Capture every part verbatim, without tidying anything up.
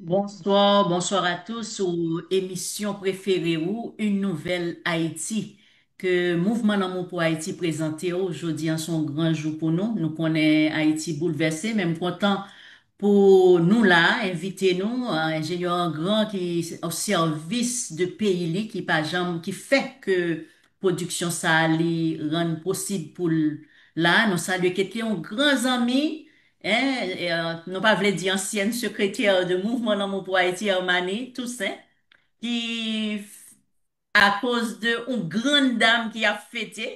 Bonsoir, bonsoir à tous, ou emisyon prefere ou, Une Nouvelle Haïti, ke Mouvman Lanmou pou Ayiti prezante w. Jodi an se yon gran jou pou nou. Nou konnen Ayiti boulvèse, men m kontan pou nou la, envite nou, enjenyè Angran ki o sèvis de peyi li, ki pa janm, ki fè ke pwodiksyon sa a li rann posib pou l la. Nou salye Ketly, yon gran zanmi, en, e, euh, nou pa vle di ansyen sekretè de Mouvman Lanmou pou Ayiti, Hermanie Toussaint, ki, akoz de yon grann dam ki ap fete,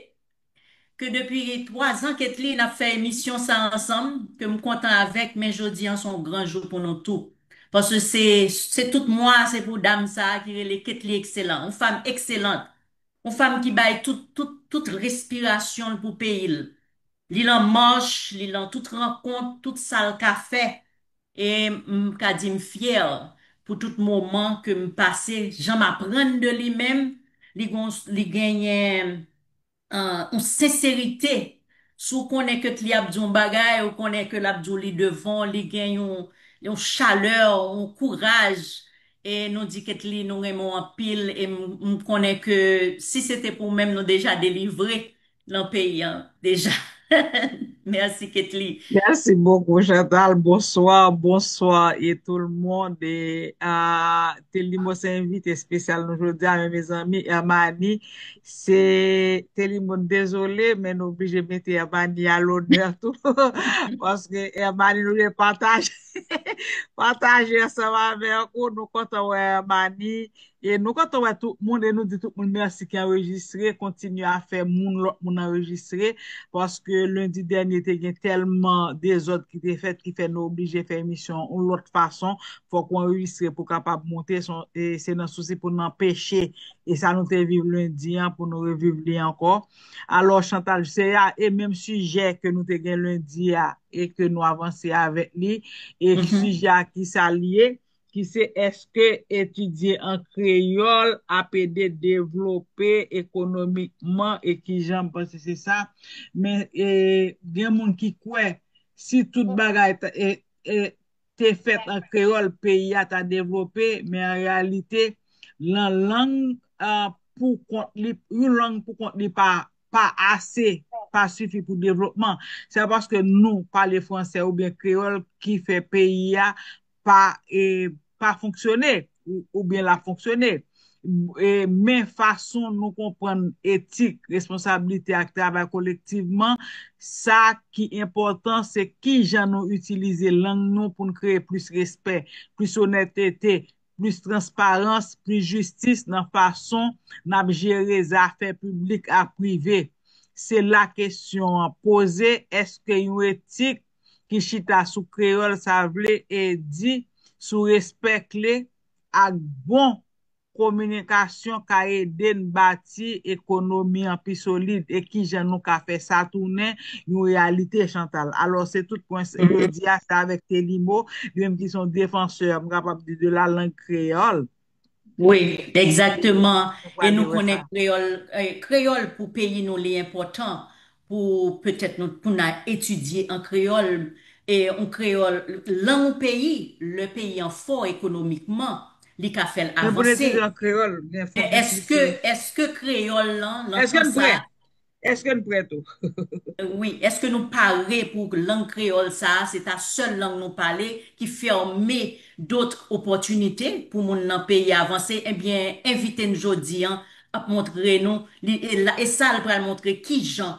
ke depi twa zan Ketly n ap fè emisyon sa ansanm, ke m kontan avèk, men jodi an se yon gran jou pou nou tou. Paske se, se tout mwa, se pou dam sa a ki rele Ketly Excellent, yon fanm ekselant, yon fanm ki bay tout, tout, tout respirasyon l pou peyi l. Li lan mach, li lan tout rankont, tout sa l ka fè. E m ka di m fyè pou tout moman ke m pase, jan m aprann de li menm, li gon, li genyen, euh, yon senserite. Si w konnen Ketly ap di yon bagay, ou konnen ke l ap di w li devan w, li gen yon, yon chalè, yon kouraj. E nou di Ketly, nou renmen w anpil, e m, m konnen ke si se te pou mwen menm, nou deja delivre nan peyi an deja. Mèsi, Ketly. Merci beaucoup, Chantal. Bonsoir, bonsoir et tout le monde. E, ah, Telimo se envite espesyal nou jodi a, men mezanmi, Hermanie, se Telimo, dezole, men nou oblije mete Hermanie a lonè tou. Paske Hermanie nou vle pataje, pataje ansanm avèk ou. Nou kontan wè Hermanie. E nou kontan wè tout moun, e nou di tout moun mèsi ki anrejistre, kontinye a fè moun, lòt moun anrejistre, paske lendi dènye te gen tèlman dezòd ki te fèt, ki fè nou oblije fè emisyon yon lòt fason, fòk ou anrejistre pou w kapab monte, se, e se nan sousi pou n anpeche, e sa nou te viv lendi an, pou nou reviv li ankò. Alò, Chantal, se a, e menm sijè ke nou te gen lendi a, e ke nou avanse avèk li, e sijè a ki sa l ye, ki se èske etidye an kreyòl ap ede devlope ekonomikman e kijan m panse se sa. Men, e, gen moun ki kwè si tout bagay ta, e, e, te fèt an kreyòl, peyi a ta devlope, men an reyalite, lan lang, a, pou kont li, yon lang pou kont li pa, pa ase, pa sifi pou devlopman. Se pa paske nou pale fransè oubyen kreyòl ki fè peyi a pa, e, pa fonksyone ou, oubyen l ap fonksyone. E, men fason nou konprann etik, responsablite ak travay kolektivman, sa ki enpòtan, se kijan nou itilize lang nou pou n kreye plis respè, plis onètete, plis transparans, plis jistis nan fason n ap jere zafè piblik ak prive. Se la kesyon an poze, èske yon etik ki chita sou kreyòl, sa vle e di sou respè kle ak bon kominikasyon ka ede n bati ekonomi an pi solid, e kijan nou ka fè sa tounen yon reyalite, Chantal? Alò, se tout pwen jodi a, se avèk Telimo, li menm ki se yon defansè, m kapab di, de la lang kreyòl. Wi, egzakteman. E nou konnen kreyòl, eh, kreyòl pou peyi nou, li enpòtan pou petèt nou, pou n a etidye an kreyòl, e yon kreyòl, lang yon peyi, lè peyi an fò ekonomikman, li ka fè l avanse. Men pou n etidye an kreyòl, men fòk nou etidye. Èske, èske kreyòl lan, nan tan sa a, èske n prè tou? Wi, èske nou pare pou lang kreyòl sa a, se ta sèl lang nou pale, ki fèmen dòt opòtinite pou moun nan peyi a avanse? Ebyen, envite n jodi an ap montre nou, li, e la, e sa l pral montre kijan,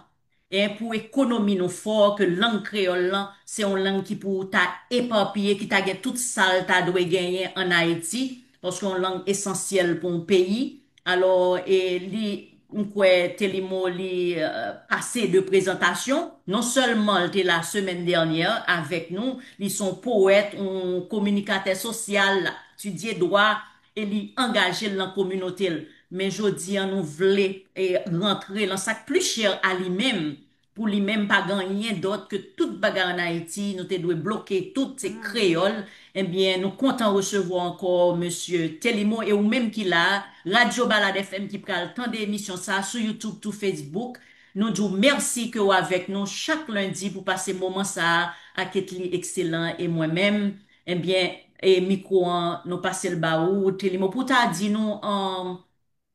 en, pou ekonomi nou fò, ke lang kreyòl lan, se yon lang ki pou ta epapiye, ki ta gen tout sa l ta dwe genyen ann Ayiti, paske yon lang esansyèl pou yon peyi. Alò, e li, m kwè Telimo, li, euh, ase de prezantasyon. Non sèlman l te la semèn dènyè avèk nou, li se yon powèt, yon kominikatè sosyal, l ap etidye dwa, e li angaje l nan kominote l. Men jodi an, nou vle, e, rantre lan sa k pli chè a li menm, pou li menm pa gen anyen dòt ke tout bagay ann Ayiti, nou te dwe bloke tout, se kreyòl. Ebyen, nou kontan resevwa ankò mesye Telimo, e ou menm ki la, Radyo Balad F M ki pral tande emisyon sa a sou YouTube tou Facebook. Nou di w mèsi ke w avèk nou chak lendi pou pase moman sa a ak Ketly Excellent e mwen menm. Ebyen, e mikwo an, nou pase l ba ou, Telimo, pou w ta di nou, um,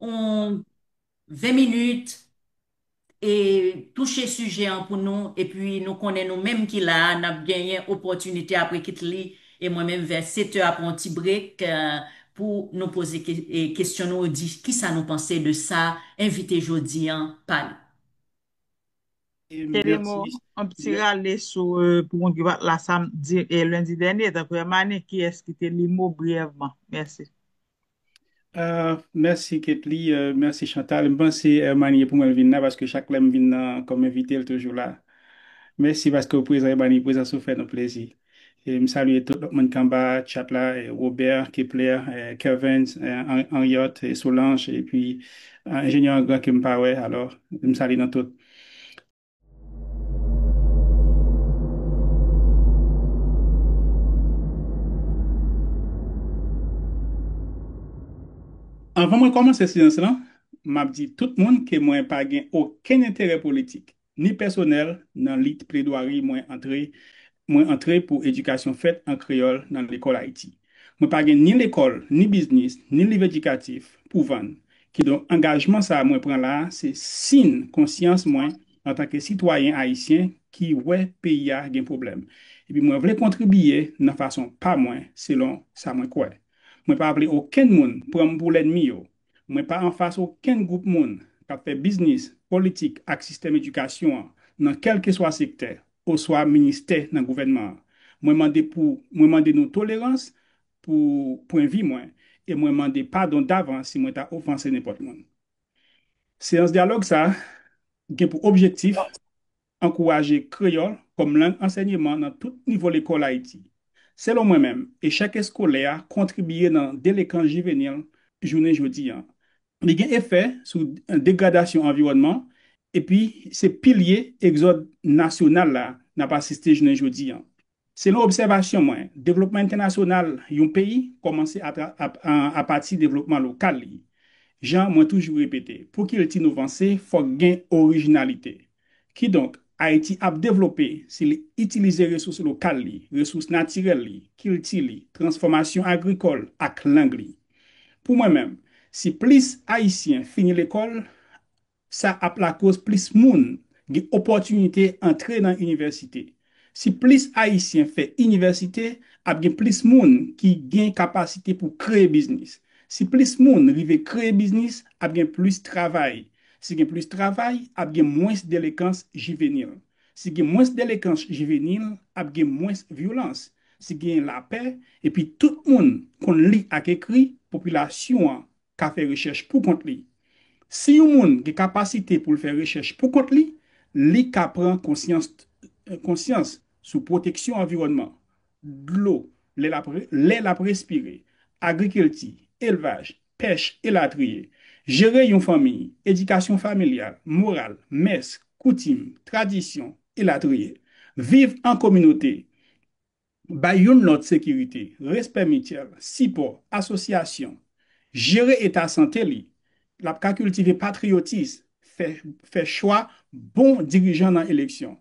yon ven minit, e touche sijè an pou nou, epi nou konnen nou menm ki la a, n ap genyen opòtinite apre Ketly, e mwen menm vè sèt è apre yon ti brek, eh, pou nou poze ke-, eh, kesyon nou, di kisa nou panse de sa envite jodi an pale. Telimo, yon ti rale sou, eh, pou moun ki pa t la samdi, eh, lendi dènye, tankou Hermane, kiyès ki te li mo briyèvman? Mèsi. Ah, mèsi Ketly, eh, mèsi Chantal. M panse Hermane ye pou mwen l vin la, paske chak lè m vin nan kòm envite, l toujou la. Mèsi paske w prezan, Hermane, prezans ou fè nou plezi. E m salye tout lòt moun k anba chat la, eh, Robert, Kepler, eh, Kervens, eh, Hen-, Henriot, eh, Solange, epi, eh, enjenyè an gran ke m pa wè. Alò, m salye nou tout. Anvan mwen kòmanse seyans lan, m ap di tout moun ke mwen pa gen okenn enterè politik, ni pèsonèl, nan lit pledwari mwen antre, mwen antre pou edikasyon fèt an kreyòl nan lekòl Ayiti. Mwen pa gen ni lekòl, ni biznis, ni liv edikatif pou vann. Kidonk, angajman sa a mwen pran la a, se siy konsyans mwen antanke sitwayen ayisyen ki wè peyi a gen pwoblèm. Epi mwen vle kontribiye nan fason pa mwen, selon sa mwen kwè. Mwen pa vle okenn moun pran m pou lènmi yo. Mwen pa anfas okenn gwoup moun k ap fè biznis, politik ak sistèm edikasyon an nan kèlkeswa sektè oswa ministè nan gouvènman an. Mwen mande pou, mwen mande nou tolerans pou pwennvi mwen e mwen mande padon davans si mwen ta ofanse nenpòt moun. Seyans dyalòg sa a gen pou objektif ankouraje kreyòl kòm lang ansèyman nan tout nivo lekòl Ayiti. Selon mwen menm, echèk eskolè a kontribiye nan delenkan jivenil jounen jodi an. Li gen efè sou degradasyon anviwònman, epi se pilye egzòd nasyonal la n ap asiste jounen jodi an. Selon obsèvasyon mwen, devlopman entènasyonal yon peyi kòmanse atra-, ap-, a, apati devlopman lokal li. Jan mwen toujou repete, pou kilti nou vanse, fòk gen orijinalite. Kidonk, Ayiti ap devlope si li itilize resous lokal li, resous natirèl li, kilti li, transfòmasyon agrikòl ak lang li. Pou mwen menm, si plis Ayisyen fini lekòl, sa ap lakoz plis moun gen opòtinite antre nan inivèsite. Si plis Ayisyen fè inivèsite, ap gen plis moun ki gen kapasite pou kreye biznis. Si plis moun rive kreye biznis, ap gen plis travay. Si gen plis travay, ap gen mwens delenkans jivenil. Si gen mwens delenkans jivenil, ap gen mwens vyolans. Si gen lapè, epi tout moun konn li ak ekri, popilasyon an ka fè rechèch pou kont li. Si yon moun gen kapasite pou l fè rechèch pou kont li, li ka pran konsyans, konsyans sou pwoteksyon anviwònman, dlo, lè l ap re-, lè l ap respire, agrikilti, elvaj, pèch, elatriye. Jere yon fanmi, edikasyon familyal, moral, mès, koutim, tradisyon, elatriye. Viv an kominote, bay youn lòt sekirite, respè mityèl, sipò, asosyasyon, jere eta sante li, l ap ka kiltive patriyotis, fè, fè chwa bon dirijan nan eleksyon.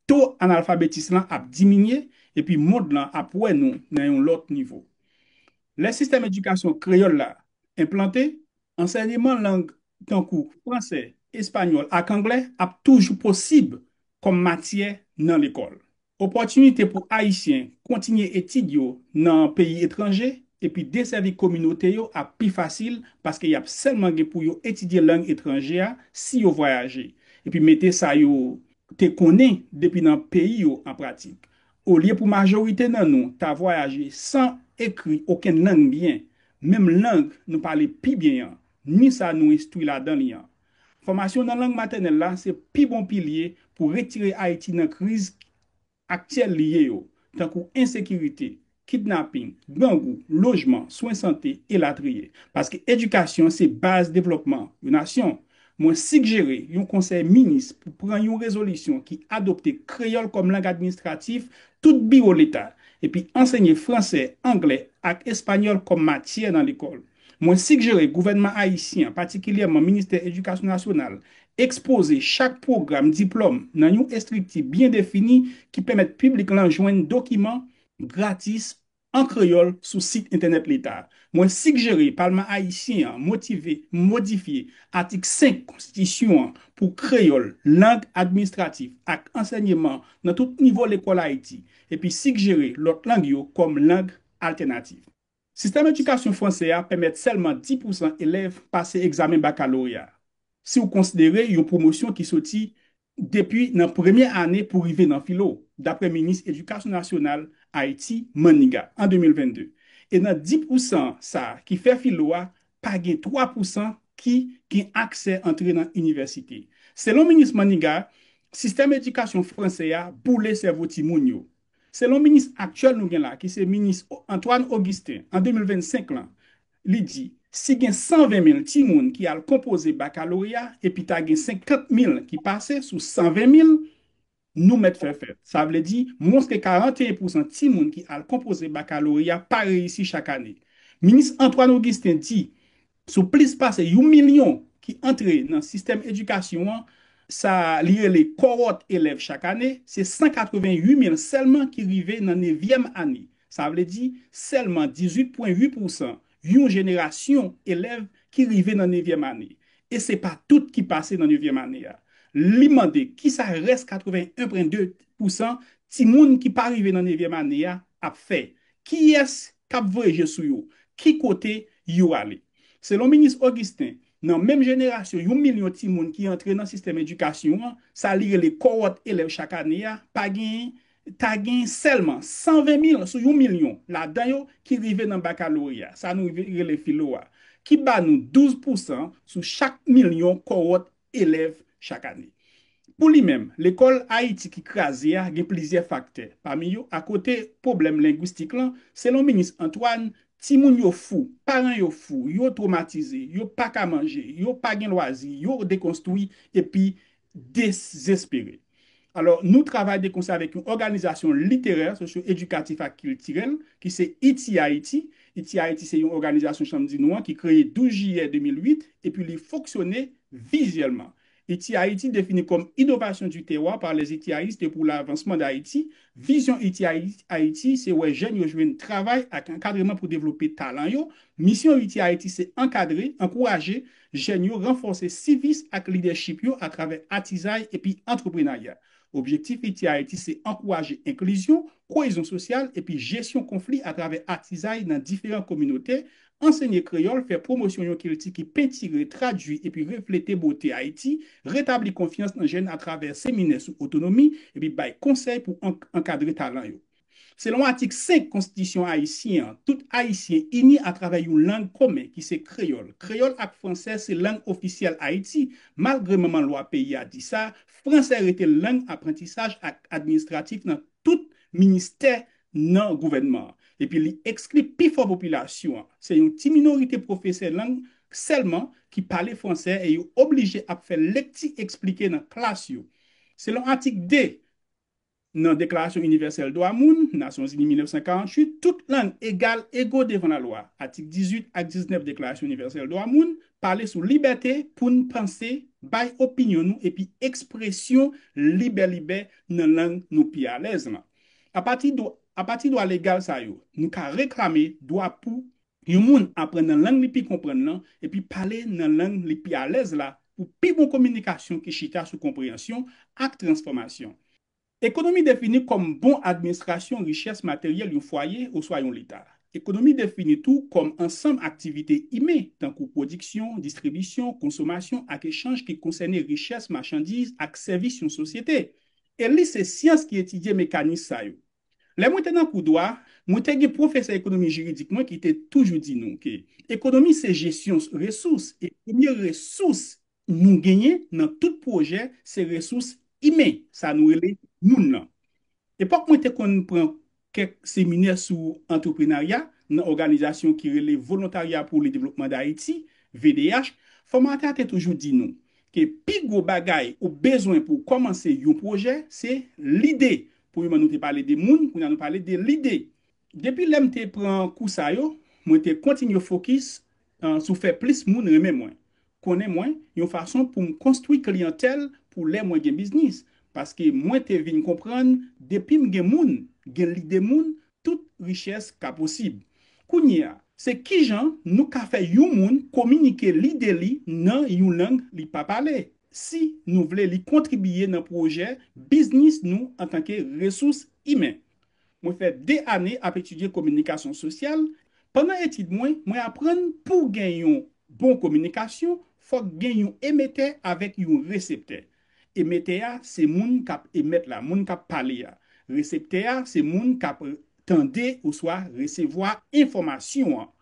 To analfabetis lan ap diminye, epi mond lan ap wè nou nan yon lòt nivo. Lè sistèm edikasyon kreyòl la enplante, ansèyman lang tankou fransè, espanyòl ak anglè ap toujou posib kòm matyè nan lekòl. Opòtinite pou Ayisyen kontinye etid yo nan peyi etranje epi desèvi kominote yo ap pi fasil, paske y ap sèlman gen pou yo etidye lang etranje a si yo vwayaje, epi mete sa yo te konnen depi nan peyi yo an pratik. Olye pou majorite nan nou ta vwayaje san ekri okenn lang byen, menm lang nou pale pi byen an, ni sa nou enstwi ladan li an. Fòmasyon nan lang matènèl la se pi bon pilye pou retire Ayiti nan kriz aktyèl li ye yo, tankou ensekirite, kidnaping, grangou, lojman, swen sante, elatriye. Paske edikasyon se baz devlòpman yon nasyon. Mwen sigjere yon konsèy minis pou pran yon rezolisyon ki adopte kreyòl kòm lang administratif tout biwo leta, epi ansenye fransè, anglè ak espanyòl kòm matyè nan lekòl. Mwen sigjere gouvènman ayisyen an, patikilyèman Ministè Edikasyon Nasyonal, ekspoze chak pwogram diplòm nan yon estrikti byen defini ki pèmèt piblik lan jwenn dokiman gratis an kreyòl sou sit entènèt Leta. Mwen sigjere Palman ayisyen an motive, modifye atik senk Konstitisyon an pou kreyòl, lang administratif ak ansèyman nan tout nivo lekòl Ayiti, epi sigjere lòt lang yo kòm lang altènativ. Sistèm edikasyon fransè a pèmèt sèlman dis pousan elèv pase egzamen bakaloreya, si w konsidere yon pwomosyon ki soti depi nan premyè ane pou rive nan filo, dapre minis edikasyon nasyonal Ayiti, Maniga, an de mil vennde. E nan dis pousan sa a ki fè filo a, pa gen twa pousan ki gen aksè antre nan inivèsite. Selon minis Maniga, sistèm edikasyon fransè a boule sèvo timoun yo. Selon minis aktyèl nou gen la, ki se minis Antoine Augustin, an de mil vennsenk lan, li di, si gen san ven mil timoun ki al konpoze bakaloreya epi ta gen senkant mil ki pase sou san ven mil, nou mèt fè fèt. Sa vle di, mwens ke karanteyen pousan timoun ki al konpoze bakaloreya pa reyisi chak ane. Minis Antoine Augustin di, sou plis pase yon milyon ki antre nan sistèm edikasyon an, sa li rele kowòt elèv chak ane, se san katreven uit mil sèlman ki rive nan nevyèm ane. Sa vle di, sèlman dizuit pwen uit pousan yon jenerasyon elèv ki rive nan nevyèm ane. E se pa tout ki pase nan nevyèm ane a. Li mande kisa rès katreven en pwen de pousan timoun ki pa rive nan nevyèm ane a ap fè. Kiyès k ap voye je sou yo? Ki kote yo ale? Selon minis Augustin, nan menm jenerasyon yon milyon timoun ki antre nan sistèm edikasyon an, sa li rele kowòt elèv chak ane a, pa gen, ta gen sèlman san ven mil sou yon milyon ladan yo ki rive nan bakaloreya, sa nou rele filo a, ki ba nou douz pousan sou chak milyon kowòt elèv chak ane. Pou li menm, lekòl Ayiti ki kraze a gen plizyè faktè. Pami yo, akote pwoblèm lengwistik lan, selon minis Antoine, timoun yo fou, paran yo fou, yo twomatize, yo pa ka manje, yo pa gen lwazi, yo dekonstwi epi dezespere. Alò, nou travay de konsè avèk yon òganizasyon literè, sosyo-edikatif ak kiltirèl, ki se I T I Haiti. I T I Haiti se yon òganizasyon, jan m di nou an, ki kreye douz jiyè de mil uit, epi li fonksyone vizyèlman. I T I Haiti défini comme innovation du terroir par les I T Iistes pour l'avancement d'Haïti. Vizyon I T I Haiti se wè jèn yo jwenn travay ak ankadreman pou devlope talan yo. Misyon I T I Haiti se ankadre, ankouraje jèn yo, ranfòse sivis ak lidèchip yo atravè atizay epi antreprenarya. Objektif I T I Haiti se ankouraje enklizyon, koyezyon sosyal epi jesyon konfli atravè atizay nan diferan kominote, ansenye kreyòl, fè pwomosyon yon kilti ki pentire, tradui epi reflete bote Ayiti, retabli konfyans nan jèn atravè seminè sou otonomi, epi bay konsèy pou an-, ankadre talan yo. Selon atik senk Konstitisyon ayisyen an, tout Ayisyen ini atravè yon lang komen ki se kreyòl. Kreyòl ak fransè se lang ofisyèl Ayiti. Malgre manman lwa peyi a di sa, fransè rete lang aprantisaj ak administratif nan tout ministè nan gouvènman an. Epi li ekskli pifò popilasyon an. Se yon ti minorite pwofesè lang sèlman ki pale fransè e yo oblije ap fè lekti eksplike nan klas yo. Selon atik de nan Deklarasyon Inivèsèl Dwa Moun, Nasyonzini, mil nèf san karanntuit, tout lang egal ego devan lalwa. Atik dizuit ak diznèf Deklarasyon Inivèsèl Dwa Moun pale sou libète pou n panse, bay opinyon nou epi ekspresyon libè libè nan lang nou pi alèz lan. Apati dwa, apati dwa legal sa yo, nou ka reklame dwa pou yon moun aprann nan lang li pi konprann lan epi pale nan lang li pi alèz la pou pi bon kominikasyon ki chita sou konpreyansyon ak transfòmasyon. Ekonomi defini kòm bon administrasyon richès materyèl yon fwaye oswa yon leta. Ekonomi defini tou kòm ansanm aktivite imen, tankou pwodiksyon, distribisyon, konsomasyon ak echanj ki konsène richès, machandiz ak sèvis yon sosyete. E li se syans ki etidye mekanis sa yo. Lè mwen te nan kou dwa, mwen te gen pwofesè ekonomi jiridik mwen ki te toujou di nou ke ekonomi se jesyon resous, e premye resous nou genyen nan tout pwojè, se resous imen, sa nou rele moun nan. Epòk mwen te konn pran kèk seminè sou antreprenarya nan òganizasyon ki rele Volontarya pour le Développement d'Haïti, V D H, fòmatè a te toujou di nou ke pi gwo bagay ou bezwen pou w kòmanse yon pwojè, se lide. Premyèman, nou te pale de moun, kounye a nou pale de lide. Depi lè m te pran kou sa yo, mwen te kontinye fokis, ah, sou fè plis moun renmen mwen, konnen mwen, yon fason pou m konstwi kliyantèl pou lè mwen gen biznis. Paske mwen te vin konprann, depi m gen moun, gen lide moun, tout richès ka posib. Kounye a, se kijan nou ka fè yon moun kominike lide li nan yon lang li pa pale, si nou vle li kontribiye nan pwojè biznis nou antanke resous imen. Mwen fè de ane ap etidye kominikasyon sosyal. Pandan etid mwen, mwen aprann pou gen yon bon kominikasyon, fòk gen yon emetè avèk yon reseptè. Emetè a, se moun k ap emèt la, moun k ap pale a. Reseptè a, se moun k ap tande oswa resevwa enfòmasyon an.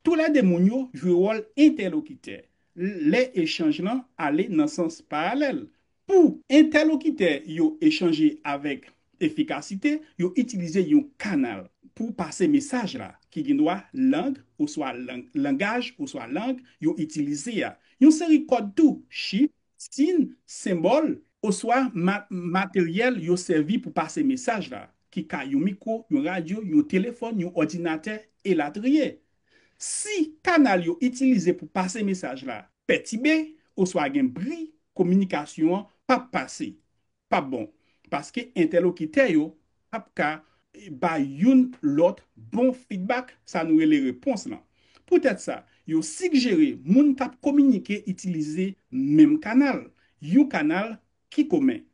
Toulède moun yo jwe wòl entèlokitè lè echanj lan ale nan sans paralèl. Pou entèlokitè yo echanje avèk efikasite, yo itilize yon kanal pou pase mesaj la, ki gendwa lang oswa lang, langaj oswa lang yo itilize a. Yon seri kòd tou, chif, siy, senbòl, oswa ma-, materyèl yo sèvi pou pase mesaj la, ki ka yon mikwo, yon radyo, yon telefòn, yon òdinatè, elatriye. Si kanal yo itilize pou pase mesaj la pètibe oswa gen bri, kominikasyon an p ap pase, p ap bon, paske entèlokitè yo p ap ka bay youn lòt bon fidbak, sa nou rele repons lan. Poutèt sa, yo sigjere moun k ap kominike itilize menm kanal, yon kanal ki komen.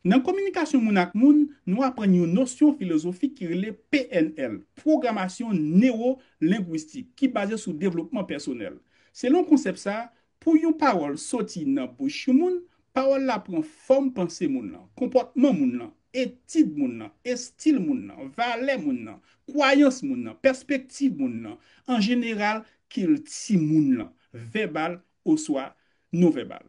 Nan kominikasyon moun ak moun, nou aprann yon nosyon filozofik ki rele P N L, pwogramasyon newolengwistik, ki baze sou devlopman pèsonèl. Selon konsèp sa a, pou yon pawòl soti nan bouch yon moun, pawòl la pran fòm panse moun nan, konpòtman moun nan, etid moun nan, estil moun nan, valè moun nan, kwayans moun nan, pèspektiv moun nan, an jeneral, kilti moun nan, vèbal oswa non vèbal.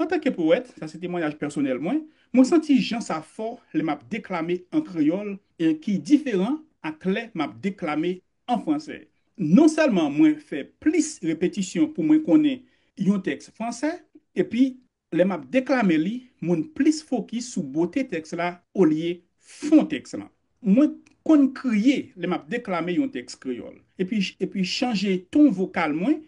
Antanke powèt, sa se temwayaj pèsonèl mwen, mwen santi jan sa fò lè m ap deklame an kreyòl, e ki diferan ak lè m ap deklame an fransè. Non sèlman mwen fè plis repetisyon pou mwen konnen yon tèks fransè, epi lè m ap deklame li, moun plis fokis sou bote tèks la olye fon tèks lan. Mwen konn kriye lè m ap deklame yon tèks kreyòl, epi, epi chanje ton vokal mwen,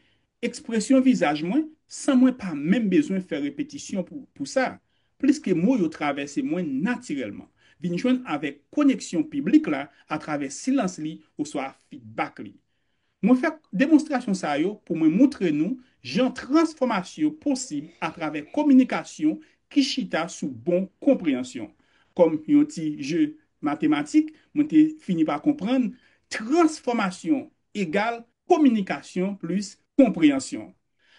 ekspresyon vizaj mwen, san mwen pa menm bezwen fè repetisyon pou, pou sa, pliske mo yo travèse mwen natirèlman, vin jwenn avèk koneksyon piblik la atravè silans li oswa fidbak li. Mwen fè demonstrasyon sa yo pou mwen moutre nou jan transfòmasyon posib atravè kominikasyon ki chita sou bon konpreyansyon. Kòm yon ti je matematik, mwen te fini pa konprann transfòmasyon egal kominikasyon plis konpreyansyon.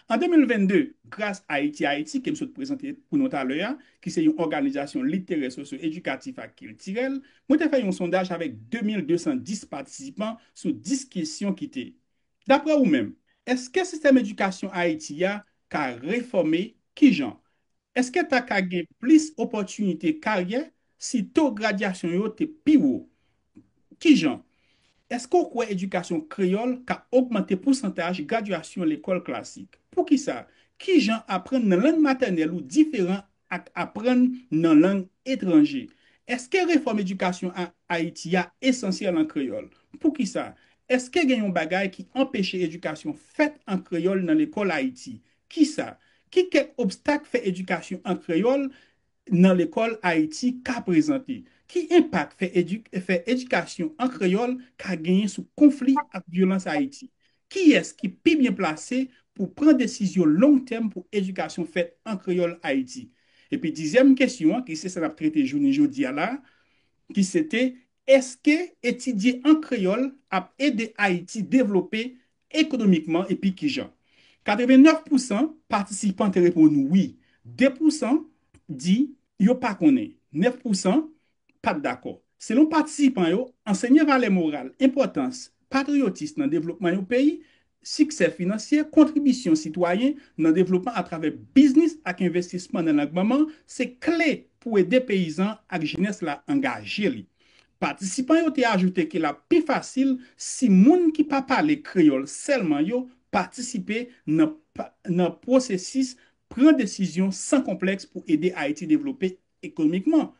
An de mil vennde, gras a Eti Ayiti, ke m sot prezante pou nou talè a, ki se yon òganizasyon literè, sosyo-edikatif ak kiltirèl, mwen te fè yon sondaj avèk de mil de san dis patisipan sou dis kesyon ki te: Daprè ou menm, èske sistèm edikasyon Ayiti a ka refòme? Kijan? Èske ta ka gen plis opòtinite karyè si to gradyasyon yo te pi wo? Kijan? Èske w kwè edikasyon kreyòl ka ogmante pousantaj gradyasyon lekòl klasik? Poukisa? Kijan aprann nan lang matènèl ou diferan ak aprann nan lang etranje? Èske refòm edikasyon a Ayiti a esansyèl an kreyòl? Poukisa? Èske gen yon bagay ki anpeche edikasyon fèt an kreyòl nan lekòl Ayiti? Kisa? Ki kèk obstak fè edikasyon an kreyòl nan lekòl Ayiti ka prezante? Ki enpak fè edik-, fè edikasyon an kreyòl ka genyen sou konfli ak vyolans Ayiti? Kiyès ki pi byen plase pou pran desizyon long tèm pou edikasyon fèt an kreyòl Ayiti? Epi dizyèm kesyon an, ki se sa n ap trete jounen jodi a la, ki se te, èske etidye an kreyòl ap ede Ayiti devlope ekonomikman epi kijan? Katrevennnèf pousan patisipan te reponn wi. De pousan di yo pa konnen. Nèf pousan pa t dakò. Selon patisipan yo, ansenye valè moral, enpòtans patriyotis nan devlopman yon peyi, siksè finansye, kontribisyon sitwayen nan devlopman atravè biznis ak envestisman nan lang manman se kle pou ede peyizan ak jenès la angaje li. Patisipan yo te ajoute ke l ap pi fasil si moun ki pa pale kreyòl sèlman yo patisipe nan pa-, nan pwosesis pran desizyon san konplèks pou ede Ayiti devlope ekonomikman.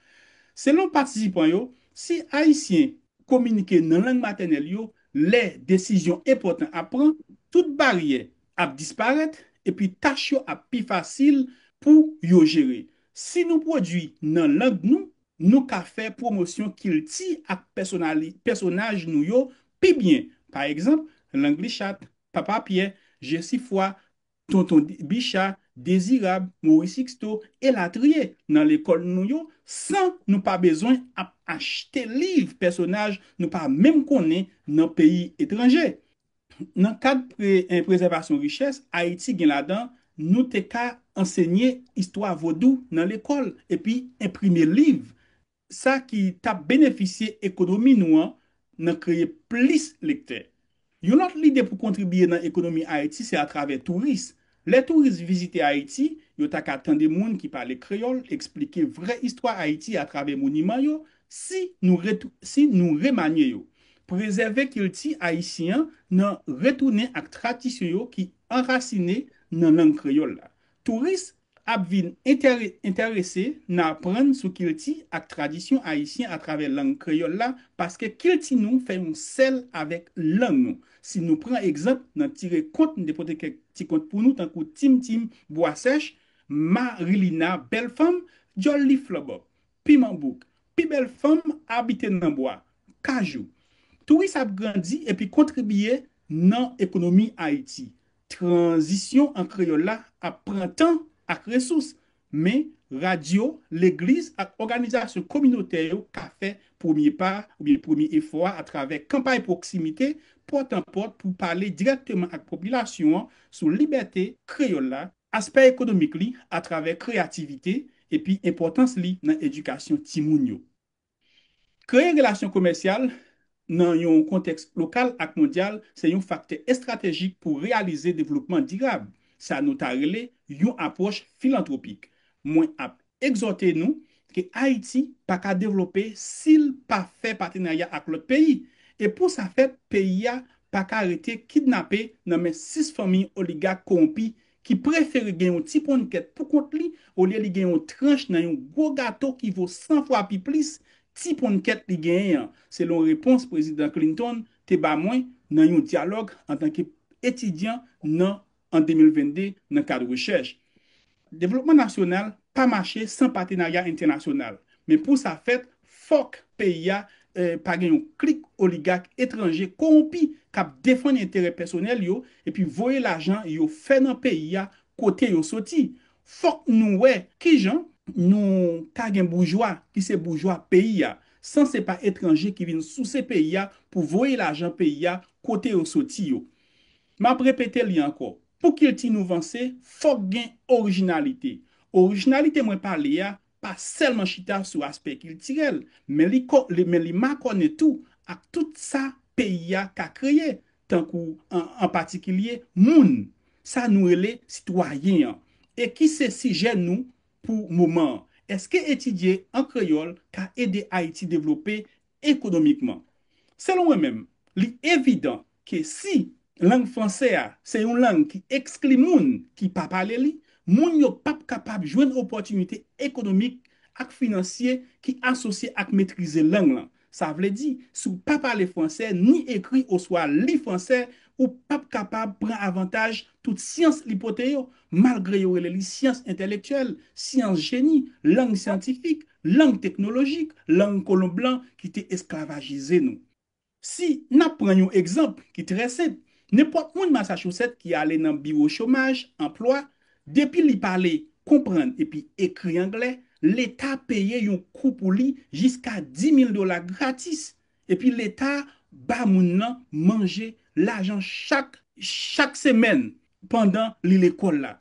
Selon patisipan yo, si Ayisyen kominike nan lang matènèl yo lè desizyon enpòtan ap pran, tout baryè ap disparèt epi tach yo ap pi fasil pou yo jere. Si nou pwodui nan lang nou, nou ka fè pwomosyon kilti ak pèsonaj nou yo pi byen. Pa egzanp, Langlichat, Papa Pyè, Jesifwa, Tonton Bicha, Dezirab, Moris Siksto, elatriye, nan lekòl nou yo, san nou pa bezwen ap achte liv pèsonaj nou pa menm konnen nan peyi etranje. Nan kad pre, eh, prezèvasyon richès, Ayiti gen ladan, nou te ka ansenye istwa vodou nan lekòl epi enprime liv, sa ki t ap benefisye ekonomi nou an nan kreye plis lektè. Yon lòt lide pou kontribye nan ekonomi Ayiti se atravè touris. Lè touris vizite Ayiti, yo ta ka tande moun ki pale kreyòl eksplike vrè istwa Ayiti atravè moniman yo, si nou, retou, si nou remanye yo. Prezève kilti ayisyen an nan retounen ak tradisyon yo ki anrasine nan lang kreyòl la. Touris ap vin enterese nan aprann sou kilti ak tradisyon ayisyen atravè lang kreyòl la, paske kilti nou fè yon sèl avèk lang nou. Si nou pran egzanp nan tire kont, m te pote kèk ti kont pou nou, tankou Tim Tim, Bwa Sèch, Marilina, Bèl Fanm, Djòl Li Flòbòp, Piman Bouk, Pi Bèl Fanm, Abite nan Bwa, Kajou. Touris ap grandi epi kontribye nan ekonomi Ayiti. Tranzisyon an kreyòl la ap pran tan ak resous, men radyo, legliz ak òganizasyon kominotè yo ka fè premye pa oubyen premye efò a atravè kanpay pwoksimite, pòt an pòt, pou pale dirèkteman ak popilasyon an sou libète kreyòl la, aspè ekonomik li atravè kreyativite, epi enpòtans li nan edikasyon timoun yo. Kreye relasyon komèsyal nan yon kontèks lokal ak mondyal se yon faktè estratejik pou reyalize devlopman dirab, sa nou ta rele yon apwòch filantwopik. Mwen ap egzòte nou ke Ayiti pa ka devlope si l pa fè patenarya ak lòt peyi. E pou sa fèt, peyi a pa ka rete kidnape nan men sis fanmi oligak kowonpi ki prefere gen yon ti ponnkèt pou kont li olye li gen yon tranch nan yon gwo gato ki vo san fwa pi plis ti ponnkèt li genyen an, selon repons Prezidan Clinton te ba mwen nan yon dyalòg antanke etidyan nan an de mil vennde nan kad rechèch. Devlopman nasyonal pa mache san patenarya entènasyonal, men pou sa fèt, fòk peyi a eh, pa gen yon klik oligak etranje kowonpi k ap defann enterè pèsonèl yo epi voye lajan yo fè nan peyi a kote yo soti. Fòk nou wè kijan nou ka gen boujwa ki se boujwa peyi a, san se pa etranje ki vin souse peyi a pou voye lajan peyi a kote yo soti yo. M ap repete li ankò, pou kilti nou vanse, fòk gen orijinalite. Orijinalite mwen pale a pa sèlman chita sou aspè kiltirèl, men li, men li makònen tou ak tout sa peyi a ka kreye, tankou an, an patikilye moun, sa nou rele sitwayen an, e ki se sijè nou pou moman an. Èske etidye an kreyòl ka ede Ayiti devlope ekonomikman? Selon mwen menm, li evidan ke si lang fransè a se yon lang ki ekskli moun ki pa pale li, moun yo p ap kapab jwenn opòtinite ekonomik ak finansye ki asosye ak metrize lang lan. Sa vle di, si w pa pale fransè, ni ekri oswa li fransè, ou p ap kapab pran avantaj tout syans li pote yo, malgre yo rele li syans entèlektyèl, syans jeni, lang syantifik, lang teknolojik, lang kolon blan ki te esklavajize nou. Si n ap pran yon egzanp ki trè senp, nenpòt moun Massachusetts ki ale nan biwo chomaj, anplwa, depi li pale, konprann epi ekri anglè, Leta peye yon kou pou li jiska dis mil dola gratis. Epi Leta ba moun nan manje, lajan chak, chak semèn pandan li lekòl la.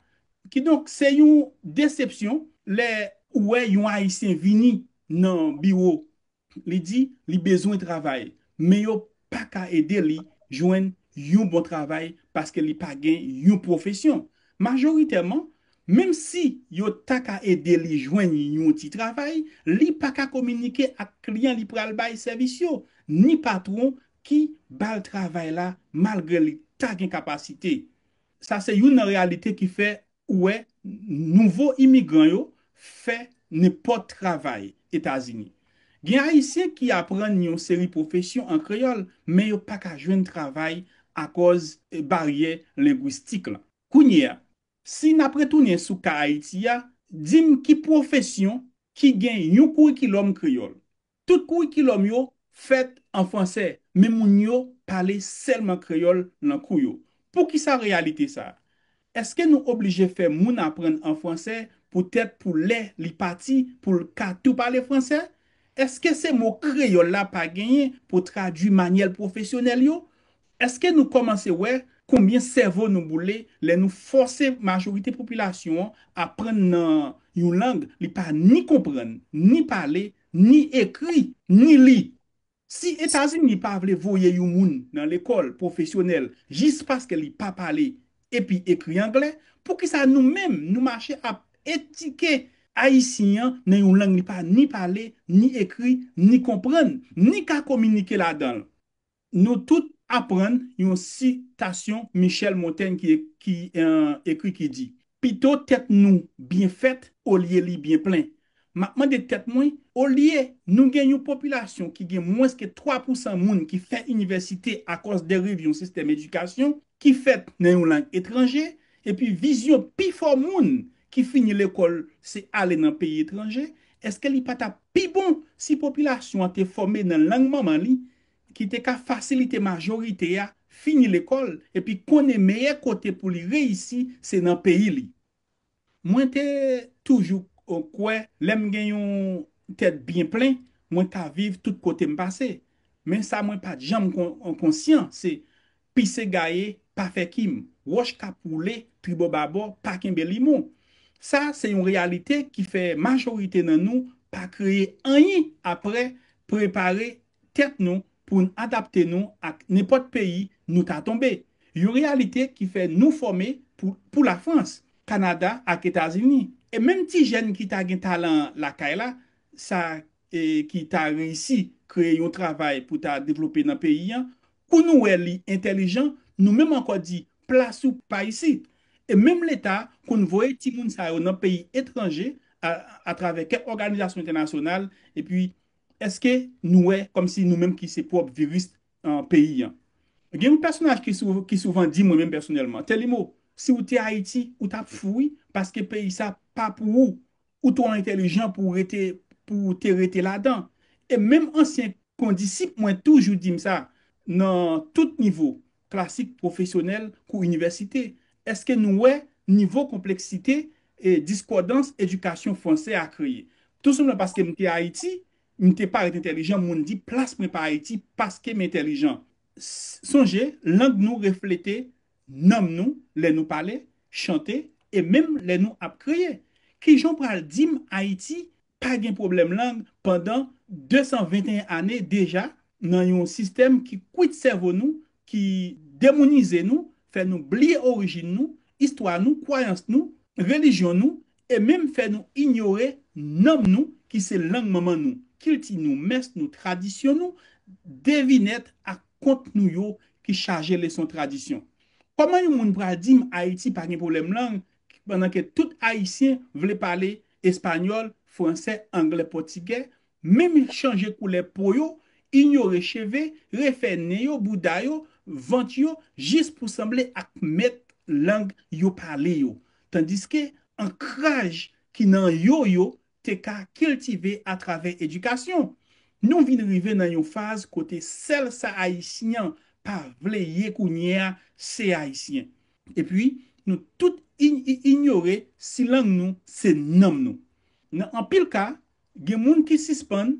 Kidonk, se yon desepsyon lè ou wè yon Ayisyen vini nan biwo li di li bezwen travay, men yo pa ka ede li jwenn yon bon travay paske li pa gen yon pwofesyon. Majoritèman, menm si yo ta ka ede li jwenn yon ti travay, li pa ka kominike ak kliyan li pral bay sèvis yo, ni patwon ki ba l travay la malgre li ta gen kapasite. Sa se youn nan reyalite ki fè ou wè nouvo imigran yo fè nenpòt travay Etazini. Gen Ayisyen ki aprann yon seri pwofesyon an kreyòl, men yo pa ka jwenn travay akòz baryè lengwistik lan. Kounye a, si n ap retounen sou ka Ayiti a, di m ki pwofesyon ki gen yon kourikilòm kreyòl. Tout kourikilòm yo fèt an fransè, men moun yo pale sèlman kreyòl nan kou yo. Poukisa reyalite sa a? Èske nou oblije fè moun aprann an fransè poutèt pou lè li pati pou l ka tou pale fransè? Èske se mo kreyòl la pa genyen pou tradui manyèl pwofesyonèl yo? Èske nou kòmanse wè konbyen sèvo nou boule lè nou fòse majorite popilasyon an aprann nan yon lang li pa ni konprann, ni pale, ni ekri, ni li? Si Etazini pa vle voye yon moun nan lekòl pwofesyonèl jis paske li pa pale epi ekri anglè, poukisa nou menm nou mache ap etike Ayisyen an nan yon lang li pa ni pale, ni ekri, ni konprann, ni ka kominike ladan l? Nou tout aprann yon sitasyon Michel Montaigne ki, ki eh, ekri ki di, pito tèt nou byen fèt olye li byen plen. M ap mande tèt mwen, olye nou gen yon popilasyon ki gen mwens ke twa pousan moun ki fè inivèsite akòz deriv yon sistèm edikasyon ki fèt nan yon lang etranje, epi vizyon pifò moun ki fini lekòl se ale nan peyi etranje, èske li pa t ap pi bon si popilasyon an te fòme nan lang manman li, ki te ka fasilite majorite a fini lekòl epi konnen meyè kote pou li reyisi se nan peyi li? Mwen te toujou kwè lè m gen yon tèt byen plen, mwen ka viv tout kote m pase. Men sa mwen pa t janm kon- konsyan, se pise gaye, pa fè kim, wòch k ap woule tribò babò, pa kenbe limon. Sa se yon reyalite ki fè majorite nan nou pa kreye anyen apre prepare tèt nou pou n adapte nou ak nenpòt peyi nou ta tonbe. Yon reyalite ki fè nou fòme pou, pou Lafrans, Kanada ak Etazini. E menm ti jèn ki ta gen talan lakay la, sa e, ki ta reyisi kreye yon travay pou ta devlope nan peyi an, kou nou wè li entèlijan, nou menm ankò di plas ou pa isit. E menm Leta konn voye timoun sa yo nan peyi etranje a- atravè kèk òganizasyon entènasyonal, epi èske nou wè kòmsi nou menm ki se pwòp viris an peyi an? Gen yon pèsonaj ki, sou, ki souvan di mwen menm pèsonèlman, Telimo, si w te Ayiti, ou t ap fou wi, paske peyi sa pa pou ou. Ou twò entèlijan pou w rete, pou w te rete ladan. E menm ansyen kondisip mwen toujou di m sa, nan tout nivo, klasik, pwofesyonèl, kou inivèsite. Èske nou wè nivo konpleksite e diskòdans edikasyon fransè a kreye? Tou senpleman paske m te Ayiti, m te parèt entèlijan, moun di plas mwen pa Ayiti paske m entèlijan. S- Sonje, lang nou reflete nanm nou lè nou pale, chante, e menm lè nou ap kreye. Kijan w pral di m Ayiti pa gen pwoblèm lang pandan de san venteyen ane deja nan yon sistèm ki kwit sèvo nou, ki demounize nou, fè nou bliye orijin nou, istwa nou, kwayans nou, relijyon nou, e menm fè nou inyore nanm nou ki se lang manman nou, kilti nou, mès nou, tradisyon nou, devinèt ak kont nou yo ki chaje leson tradisyon. Kòman yon moun pral di m Ayiti pa gen pwoblèm lang pandan ke tout Ayisyen vle pale espanyòl, fransè, anglè, pòtigè, menm chanje koulè po yo, inyore cheve, refè nen yo, bouda yo, vant yo, jis pou sanble ak mèt lang yo pale yo. Tandiske ankraj ki nan yo yo te ka kiltive atravè edikasyon. Nou vin rive nan yon faz kote sèl sa Ayisyen an pa vle ye kounye a se Ayisyen. Epi, nou tout in- i- inyore si lang nou se nanm nou. Nan anpil ka, gen moun ki sispann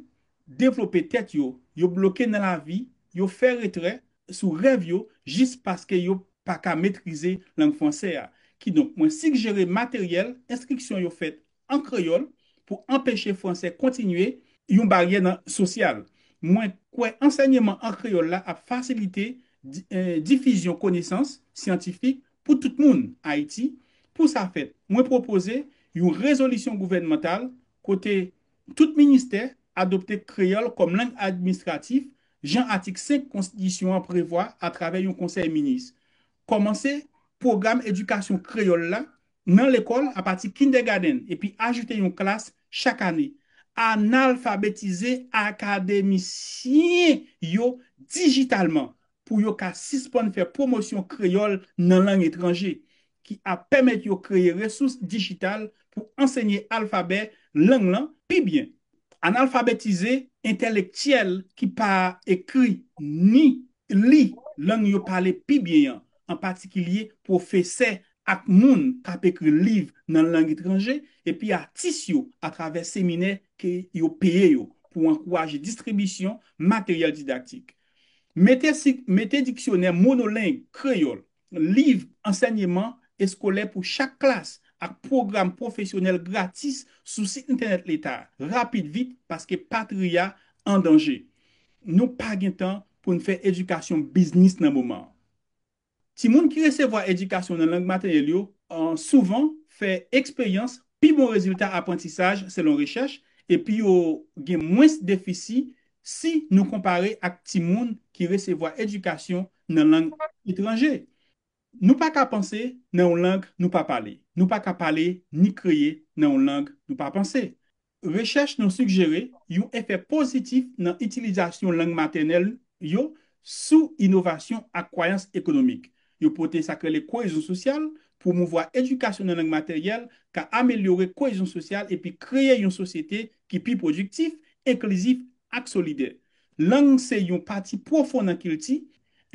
devlope tèt yo, yo bloke nan lavi, yo fè retrè sou rèv yo jis paske yo pa ka metrize lang fransè a. Kidonk, mwen sigjere materyèl enstriksyon yo fèt an kreyòl pou anpeche fransè kontinye yon baryè nan sosyal. Mwen kwè ansèyman an kreyòl la ap fasilite di- eh, difizyon konesans syantifik pou tout moun Ayiti. Pou sa fèt, mwen pwopoze yon rezolisyon gouvènmantal kote tout ministè adopte kreyòl kòm lang administratif, jan atik senk konstitisyon an prevwa atravè yon konsèy minis. Kòmanse pwogram edikasyon kreyòl la nan lekòl apati kindègadenn epi ajoute yon klas chak ane. Analfabetize akademisyen yo dijitalman pou yo ka sispann fè pwomosyon kreyòl nan lang etranje. ki ap pèmèt yo kreye resous dijital pou ansenye alfabè lang lan pi byen. Analfabetize entèlektyèl ki pa ekri ni li lang yo pale pi byen an, an patikilye pwofesè ak moun k ap ekri liv nan lang etranje, epi atis yo atravè seminè ke yo peye yo pou ankouraje distribisyon materyèl didaktik. Mete, si, mete diksyonè monoleng kreyòl, liv ansèyman eskolè pou chak klas ak pwogram pwofesyonèl gratis sou sit entènèt Leta a, rapid vit paske patri a an danje. Nou pa gen tan pou n fè edikasyon biznis nan moman an. Timoun ki resevwa edikasyon nan lang matènèl yo souvan fè eksperyans pi bon rezilta aprantisaj selon rechèch, epi yo gen mwens defisi si nou konpare ak timoun ki resevwa edikasyon nan lang etranje. Nou pa ka panse nan yon lang nou pa pale. Nou pa ka pale ni kreye nan yon lang nou pa panse. Rechèch nou sigjere yon efè pozitif nan itilizasyon lang matènèl yo sou inovasyon ak kwayans ekonomik. Yo pote sa k rele koyezyon sosyal, pwomouvwa edikasyon nan lang matènèl ka amelyore koyezyon sosyal epi kreye yon sosyete ki pi pwodiktif, enklizif ak solidè. Lang se yon pati pwofon nan kilti.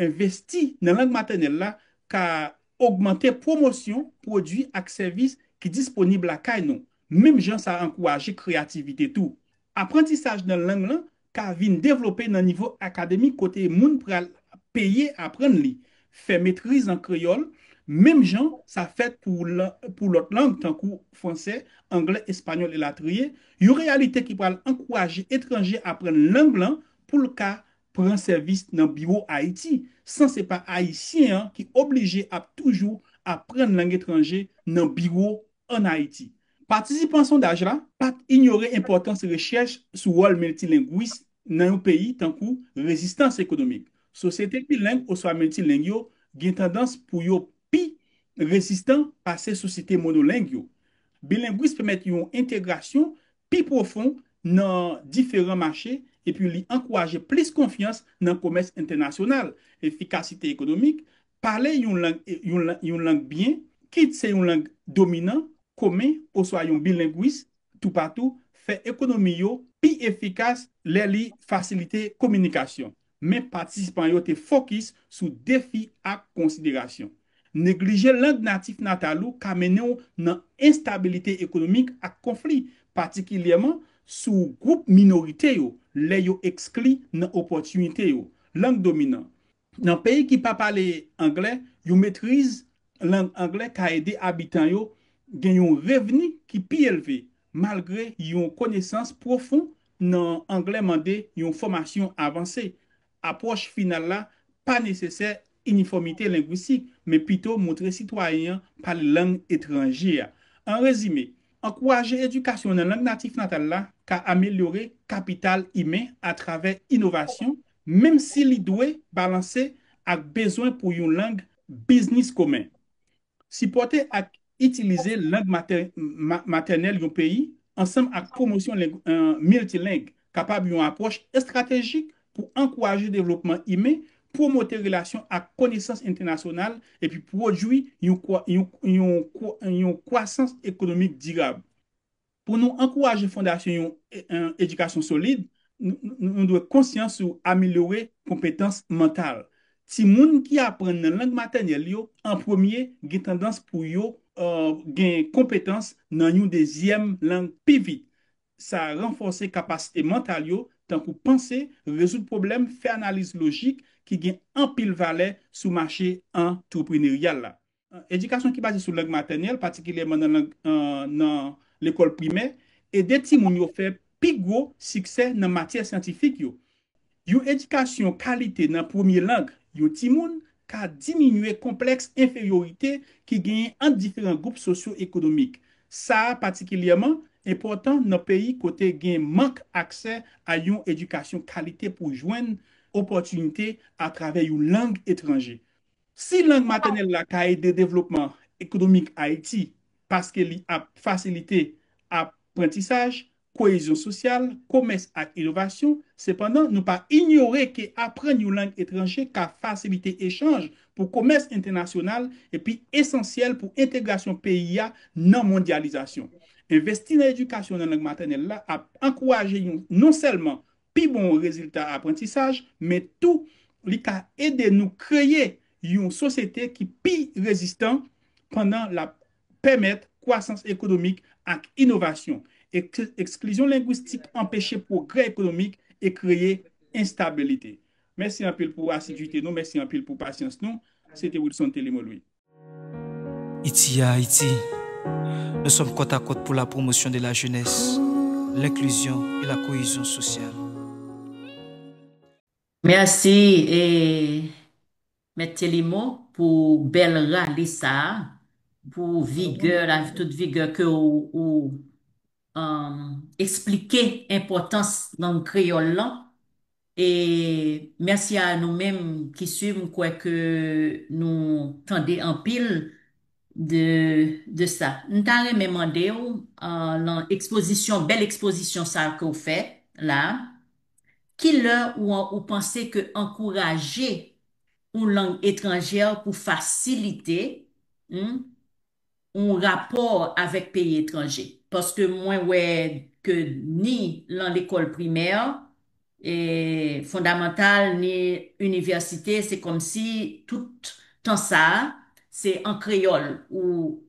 Envesti nan lang matènèl la ka ogmante pwomosyon pwodui ak sèvis ki disponib lakay nou, menm jan sa ankouraje kreyativite tou. Aprantisaj nan lang lan ka vin devlope nan nivo akademik kote moun pral peye aprann li, fè metriz an kreyòl, menm jan sa fèt pou, pou lòt lang tankou fransè, anglè, espanyòl elatriye, yon reyalite ki pral ankouraje etranje aprann lang lan pou l ka pran sèvis nan biwo Ayiti, san se pa Ayisyen an ki oblije ap toujou aprann lang etranje nan biwo ann Ayiti. Patisipan sondaj la pa t inyore enpòtans rechèch sou wòl miltilengwis nan yon peyi tankou rezistans ekonomik. Sosyete bileng oswa miltileng yo gen tandans pou yo pi rezistan pase sosyete monoleng yo. Bilengwis pèmèt yon entegrasyon pi pwofon nan diferan mache epi li ankouraje plis konfyans nan komès entènasyonal, efikasite ekonomik. Pale yon lang, yon lang, yon lang byen, kit se yon lang dominan, komen oswa yon bilengwis toupatou, fè ekonomi yo pi efikas lè li fasilite kominikasyon. Men patisipan yo te fokis sou defi ak konsiderasyon. Neglije lang natif natal ou ka mennen w nan enstabilite ekonomik ak konfli, patikilyèman sou gwoup minorite yo, lè yo ekskli nan opòtinite yo. Lang dominan. Nan peyi ki pa pale anglè, yon metriz lang anglè ka ede abitan yo gen yon revni ki pi elve, malgre yon konesans pwofon nan anglè mande yon fòmasyon avanse. Apwòch final la pa nesesè inifòmite lengwistik, men pito montre sitwayen an pale lang etranje a. An rezime, ankouraje edikasyon nan lang natif natal la ka amelyore kapital imen atravè inovasyon, menm si li dwe balanse ak bezwen pou yon lang biznis komen. Sipòte ak itilize lang matè, ma, matènèl yon peyi ansanm ak pwomosyon leng, eh, miltileng kapab yon apwòch estratejik pou ankouraje devlopman imen, pwomote relasyon ak konesans entènasyonal epi pwodui yon, kwa, yon, yon, yon kwasans ekonomik dirab. Pou nou ankouraje fondasyon yon, eh, eh, edikasyon solid, nou, nou, nou dwe konsyans sou amelyore konpetans mantal. Timoun ki aprann nan lang matènèl yo an premye gen tandans pou yo, eh, gen konpetans nan yon dezyèm lang pi vit. Sa ranfòse kapasite mantal yo, tankou panse, rezoud pwoblèm, fè analiz lojik, ki gen anpil valè sou mache antrepreneryal la. Edikasyon ki baze sou lang matènèl, patikilyèman nan lang, eh, nan lekòl primè, ede timoun yo fè pi gwo siksè nan matyè syantifik yo. Yon edikasyon kalite nan premye lang yon timoun ka diminye konplèks enferyorite ki genyen ant diferan gwoup sosyo-ekonomik. Sa a patikilyèman enpòtan nan peyi kote gen mank aksè a yon edikasyon kalite pou jwenn opòtinite atravè yon lang etranje. Si lang matènèl la ka ede devlopman ekonomik Ayiti paske li ap fasilite aprantisaj, koyezyon sosyal, komès ak inovasyon. Sepandan, nou pa inyore ke aprann yon lang etranje ka fasilite echanj pou komès entènasyonal epi esansyèl pou entegrasyon peyi a nan mondyalizasyon. Envesti nan edikasyon nan lang matènèl la ap ankouraje yon non sèlman pi bon rezilta aprantisaj, men tou li ka ede nou kreye yon sosyete ki pi rezistan pandan l ap pèmèt kwasans ekonomik ak inovasyon. Eks- eksklizyon lengwistik anpeche pwogrè ekonomik e kreye enstabilite. Mèsi anpil pou asidite nou, mèsi anpil pou pasyans nou. Se te Wilson Telimo Louis. Iti a Ayiti, nous sommes côte à côte pour la promotion de la jeunesse, l'inclusion et la cohésion sociale. Mèsi e Mèt Telimo pou bèl rale sa a, pou vigè la, tout vigè ke ou, ou um, eksplike enpòtans lang kreyòl lan. E mèsi a nou menm ki swiv, m kwè ke nou tande anpil de, de sa. M ta renmen mande w, uh, lan ekspozisyon, bèl ekspozisyon sa ke w fè la, kilè ou, ou panse ke ankouraje yon lang etranjè pou fasilite hmm, yon rapò avèk peyi etranje? Paske mwen wè ke ni lan lekòl primè, e fondamantal, ni inivèsite, se kòmsi tout tan sa a, se an kreyòl ou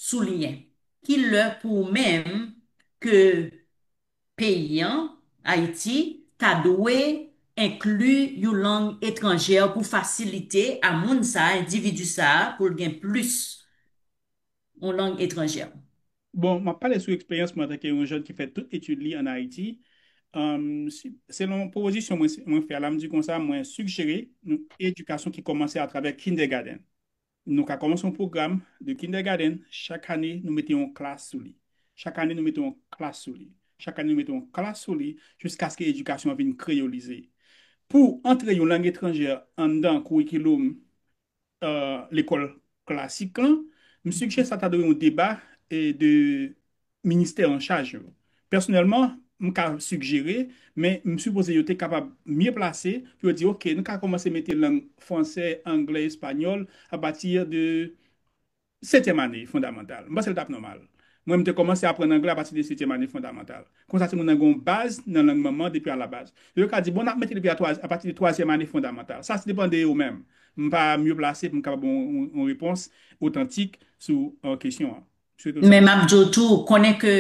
souliyen. Kilè pou ou menm ke peyi an, Ayiti, ta dwe enkli yon lang etranjè pou fasilite a moun sa a, endividi sa a, pou l gen plis yon lang etranjè? Bon, m ap pale sou eksperyans mwen antanke yon jèn ki fè tout etid li ann Ayiti. Um, si- selon pwopozisyon mwen, mwen fè a la, m di konsa, mwen sigjere yon edikasyon ki kòmanse atravè kindergarten. Nou ka kòmanse yon pwogram de kindergarten, chak ane nou mete yon klas sou li. Chak ane nou mete yon klas sou li. Chak ane nou mete yon klas sou li, jiskaske edikasyon an vin kreyolize. Pou antre yon lang etranjè anndan kourikilòm uh, lekòl klasik lan, m sigjere sa ta dwe yon deba e de ministè an chaj yo. Pèsonèlman, m ka sigjere, men m sipoze yo te kapab mye plase pou yo di, oke, nou ka kòmanse mete lang fransè, anglè, espanyòl apati de setyèm ane fondamantal. M panse l t ap nòmal. Mwen, m te kòmanse aprann anglè apati de setyèm ane fondamantal. Konsa, timoun nan gen yon baz nan lang manman depi alabaz. Yo ka di, bon, n ap mete depi a twa- apati de twazyèm ane fondamantal. Sa se depann de yo menm. M pa mye plase pou m kapab yon, yon, yon repons otantik sou uh, kesyon an. Swete w sa. Men m ap di w tou, konnen ke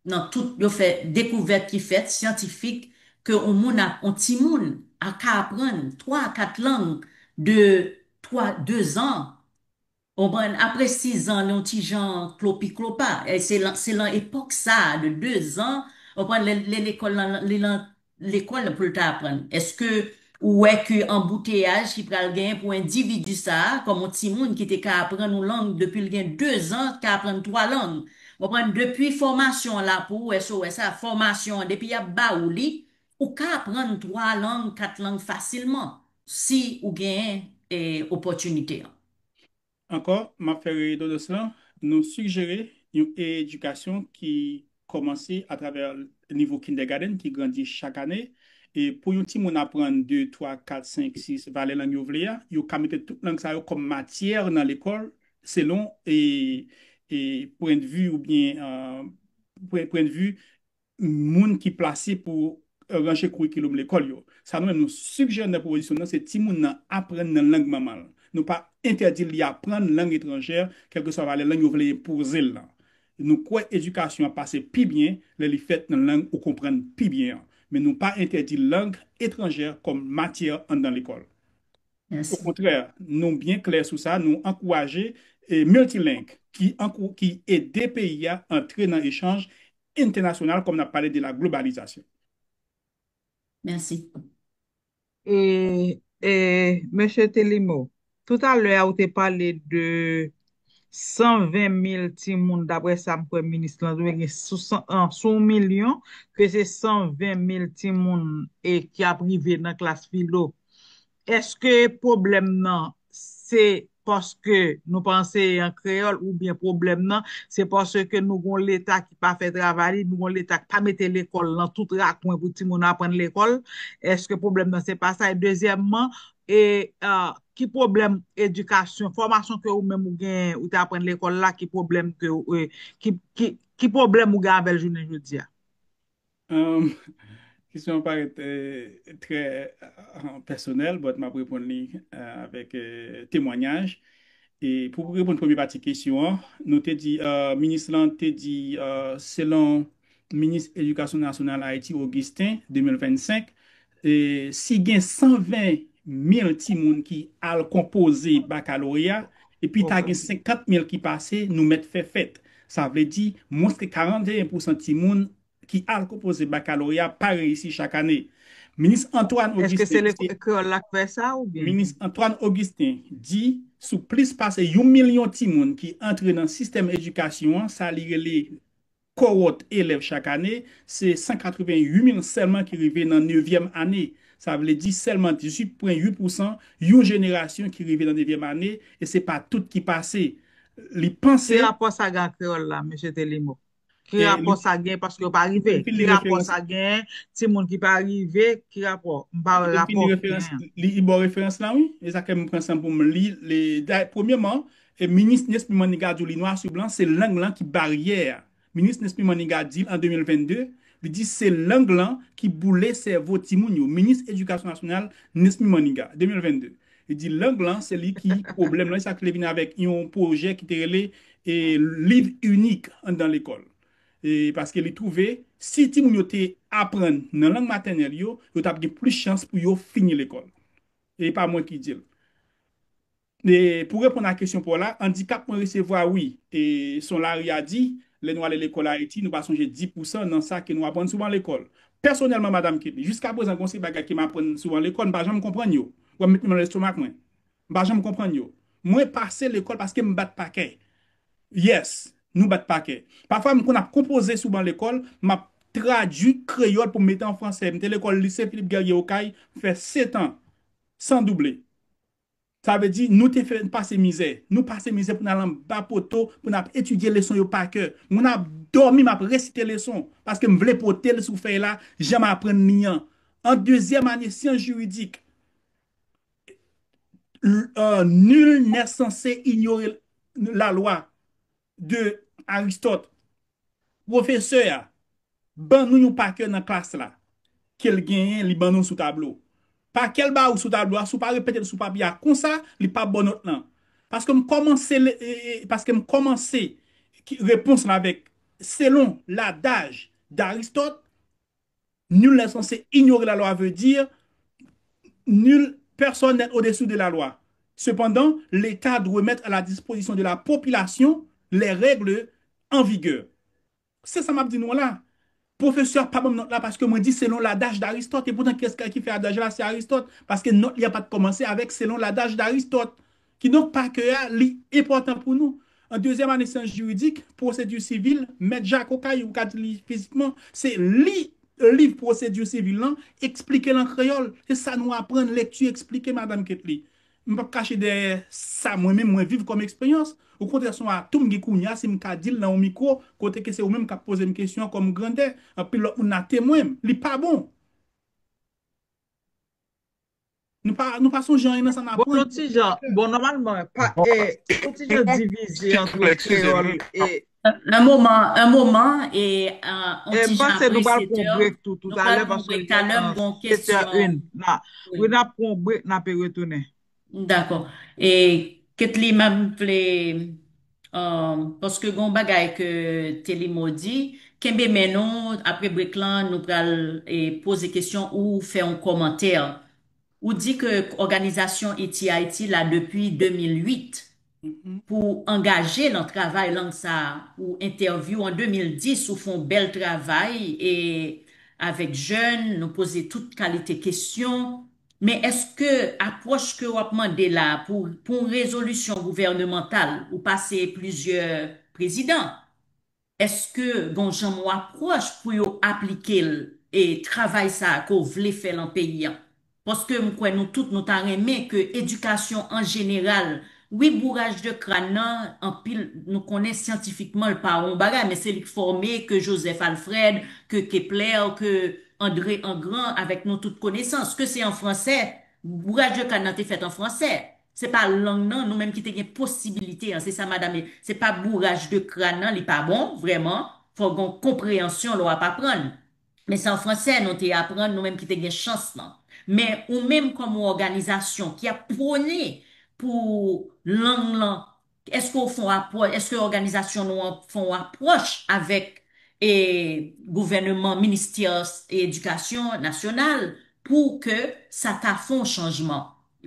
nan tout, yo fè dekouvèt ki fèt, syantifik, ke yon moun ap, yon timoun a ka aprann twa a kat lang de twa, de zan, w konprann, apre sizan, yon ti jan klopiklopa. E se lan, se lan epòk sa a, de de zan, w konprann, lè, lè lekòl lan, li lan lekòl pou l ta aprann. Èske ou wè ke anbouteyaj ki pral genyen pou endividi sa a, kòm yon timoun ki te ka aprann yon lang depi l gen de zan, ka aprann twa lang? W konprann, depi fòmasyon an la pou ou, èske w wè sa, fòmasyon an, depi y ap ba ou li, ou ka aprann twa lang, kat lang fasilman, si ou genyen e, opòtinite an. Ankò, m ap fè redondans lan, nou sigjere yon edikasyon ki kòmanse atravè nivo kindergarten ki grandi chak ane. E pou yon timoun aprann de, twa, kat, senk, sis valè lang yo vle a, yo ka mete tout lang sa yo kòm matyè nan lekòl selon e, e pwendvi oubyen uh, pwendvi moun ki plase pou ranje kourikilòm lekòl yo. Sa nou menm nou sigjere nan pwopozisyon nan, se timoun nan aprann nan lang manman l. Nou pa entèdi li aprann lang etranjè, kèlkeswa valè lang yo vle enpoze l lan. Nou kwè edikasyon an pase pi byen lè li fèt nan lang ou konprann pi byen an. Men nou pa entèdi lang etranjè kòm matyè anndan lekòl. Okontrè, nou byen klè sou sa, nou ankouraje e, miltileng ki, ankou, ki ede peyi a antre nan echanj entènasyonal kòm n ap pale de la globalizasyon. Mèsi. E, e, Mesye Telimo, toutalè a ou te pale de san ven mil timoun, daprè sa m kwè minis lan dwe gen sou, san- an, sou yon milyon, ke se san ven mil timoun e ki ap rive nan klas filo. Èske pwoblèm nan se paske nou pa anseye an kreyòl oubyen pwoblèm nan, se paske nou gon Leta ki pa fè travay li, nou gon Leta ki pa mete lekòl nan tout rakwen pou timoun aprann lekòl? Èske pwoblèm nan se pa sa? E dezyèmman, e, ah, ki pwoblèm edikasyon, fòmasyon ke ou menm ou genyen, ou te aprann lekòl la, ki pwoblèm ke, eh, ki, ki, ki pwoblèm ou gen avè l jounen jodi a? Um, kesyon an parèt eh, trè eh, pèsonèl, but m ap reponn li eh, avèk eh, temwanyaj. E pou reponn premye pati kesyon an, nou te di, eh, minis lan te di, eh, selon minis edikasyon nasyonal Ayiti, Augustin, de mil vennsenk, eh, si gen san ven mil timoun ki al konpoze bakaloreya, epi ta gen senkant mil ki pase, nou mèt fè fèt. Sa vle di, mwens ke karanteyen pousan timoun ki al konpoze bakaloreya pa reyisi chak ane. Minis Antoine Èske se Augustin, kreyòl la k fè sa oubyen? Minis Antoine Augustin di sou plis pase yon milyon timoun ki antre nan sistèm edikasyon an, sa li rele kowòt elèv chak ane, se san katreven uit mil sèlman ki rive nan nevyèm ane. Sa vle di sèlman dizuit pwen uit pousan yon jenerasyon ki rive nan nevyèm ane, e se pa tout ki pase. Li panse. Ki rapò sa gen ak kreyòl la, mesye Telimo? Ki rapò sa gen paske yo pa rive? Ki rapò sa gen? Timoun ki pa rive, ki rapò? M pa wè rapò ki gen. Li ba w referans la, wi. E sa ke m pran san pou m li. Premyèman, e minis Nesmy Maniga di w li nwa sou blan, se lang lan ki baryè a. Minis Nesmy Maniga di l an de mil vennde, li di se lang lan ki boule sèvo timoun yo. Minis Edikasyon Nasyonal, Nesmy Maniga, de mil vennde. Li di lang lan, se li ki pwoblèm lan. E sa ki te vin avèk yon pwojè ki te rele e, liv inik anndan lekòl. E, paske li twouve, si timoun yo te aprann nan lang matènèl yo, yo t ap gen plis chans pou yo fini lekòl. E pa mwen ki di l. E pou reponn a kesyon pa w la, andikap mwen resevwa wi. E son lari a di, lè nou ale lekòl Ayiti, nou pa sonje dis pousan nan sa ke nou aprann sou ban lekòl. Pèsonèlman, madanm Ketly, jiska prezan, gon seri bagay ke m aprann sou ban lekòl, m pa janm konprann yo. W ap met men nan lestomak mwen. M pa janm konprann yo. Mwen pase lekòl paske m bat pakè. Yes, nou bat pakè. Pafwa, m konn ap konpoze sou ban lekòl, m ap tradui kreyòl pou m mete an fransè. M te lekòl Lise Philippe Guerrier Okay, m fè setan, san double. Sa vle di, nou te fè pase mizè. Nou pase mizè pou n al anba poto, pou n ap etidye leson yo pa kè. Mwen ap dòmi, m ap resite leson, paske m vle pote l sou fèy la, jan m aprann li an. An dezyèm ane syans jiridik, euh, nul n'est censé ignorer la loi de Aristote. Pwofesè a ban nou yon pa kè nan klas la, ke l genyen, li ban nou l sou tablo. Pa kè l ba ou sou tablo a, si w pa repete l sou papye a konsa, li p ap ba w nòt lan. Paske m kòmanse, paske m kòmanse repons lan avèk, selon l'adage d'Aristote, nul n'est censé ignorer la loi veut dire nul personne n'est au-dessus de la loi. Cependant, l'État doit mettre à la disposition de la population les règles en vigueur. Se sa m ap di nou an la. Pwofesè a pa ban m nòt la paske mwen di selon l'adage d'Aristote. E poutan kiyès ki fè adaj la? Se Aristote. Paske nòt li a pa t kòmanse avèk selon l'adage d'Aristote. Kidonk, pa kè a, li enpòtan pou nou. An dezyèm ane syans jiridik, pwosedi sivil, mèt Jako Kay, ou ka di li fizikman, se li liv pwosedi sivil lan, eksplike l an kreyòl. Se sa nou aprann, lekti eksplike, madanm Ketly. M p ap kache dèyè sa mwen menm mwen viv kòm eksperyans. Okontrè, se yon atou m gen kounye a, si m ka di l nan yon mikwo, kote ke se ou menm k ap poze m kesyon an kòm grandè, anpil lòt moun nan temwen m. Li pa bon. Nou pa, nou pa sonje anyen nan sa n aprann. Bon, yon ti jan, bon, nòmalman, pa, e, yon ti jan divize ant kreyòl e. Un moment, un moment, e, euh, yon ti jan apre sèt è, nou pral pran break tou, tout à l'heure, paske sèt è en. Wi, n ap pran break, n ap retounen. Dakò. E Ketly, m vle, euh, paske gon bagay ke Telimo di, kenbe men nou, apre break lan, nou pral e, poze kesyon ou fè yon kòmantè. Ou di ke òganizasyon E T Haïti la depi de mil uit pou angaje nan travay lang sa a. Ou entèvyou an de mil dis, ou fè yon bèl travay e avèk jèn, nou poze tout kalite kesyon. Men èske apwòch ke w ap mande la pou, pou yon rezolisyon gouvènemantal, ou pase plizyè prezidan, èske gon jan yon apwòch pou yo aplike l e travay sa a ke w vle fè lan peyi a? Paske m kwè nou tout nou ta renmen ke edikasyon an jeneral Wi, bouraj de kràn nan, anpil, nou konnen syantifikman l pa yon bagay, men se li k fòme ke Joseph Alfred, ke Kepler, ke André Engrand, avèk nou tout konesans, ke se an fransè, bouraj de kràn nan te fèt an fransè. Se pa lang nan, nou menm ki te gen posibilite an, se sa madam, se pa bouraj de kràn nan, li pa bon, vrèman, fò gen yon konpreyansyon lè w ap aprann. Men se an fransè nou te aprann, nou menm ki te gen chans lan. Men ou menm kòm yon òganizasyon ki ap pwone pou lang lan, èske w fè yon apwòch, èske òganizasyon nou an fè yon apwòch avèk e, gouvènman, ministè edikasyon nasyonal pou ke sa ka fè yon chanjman,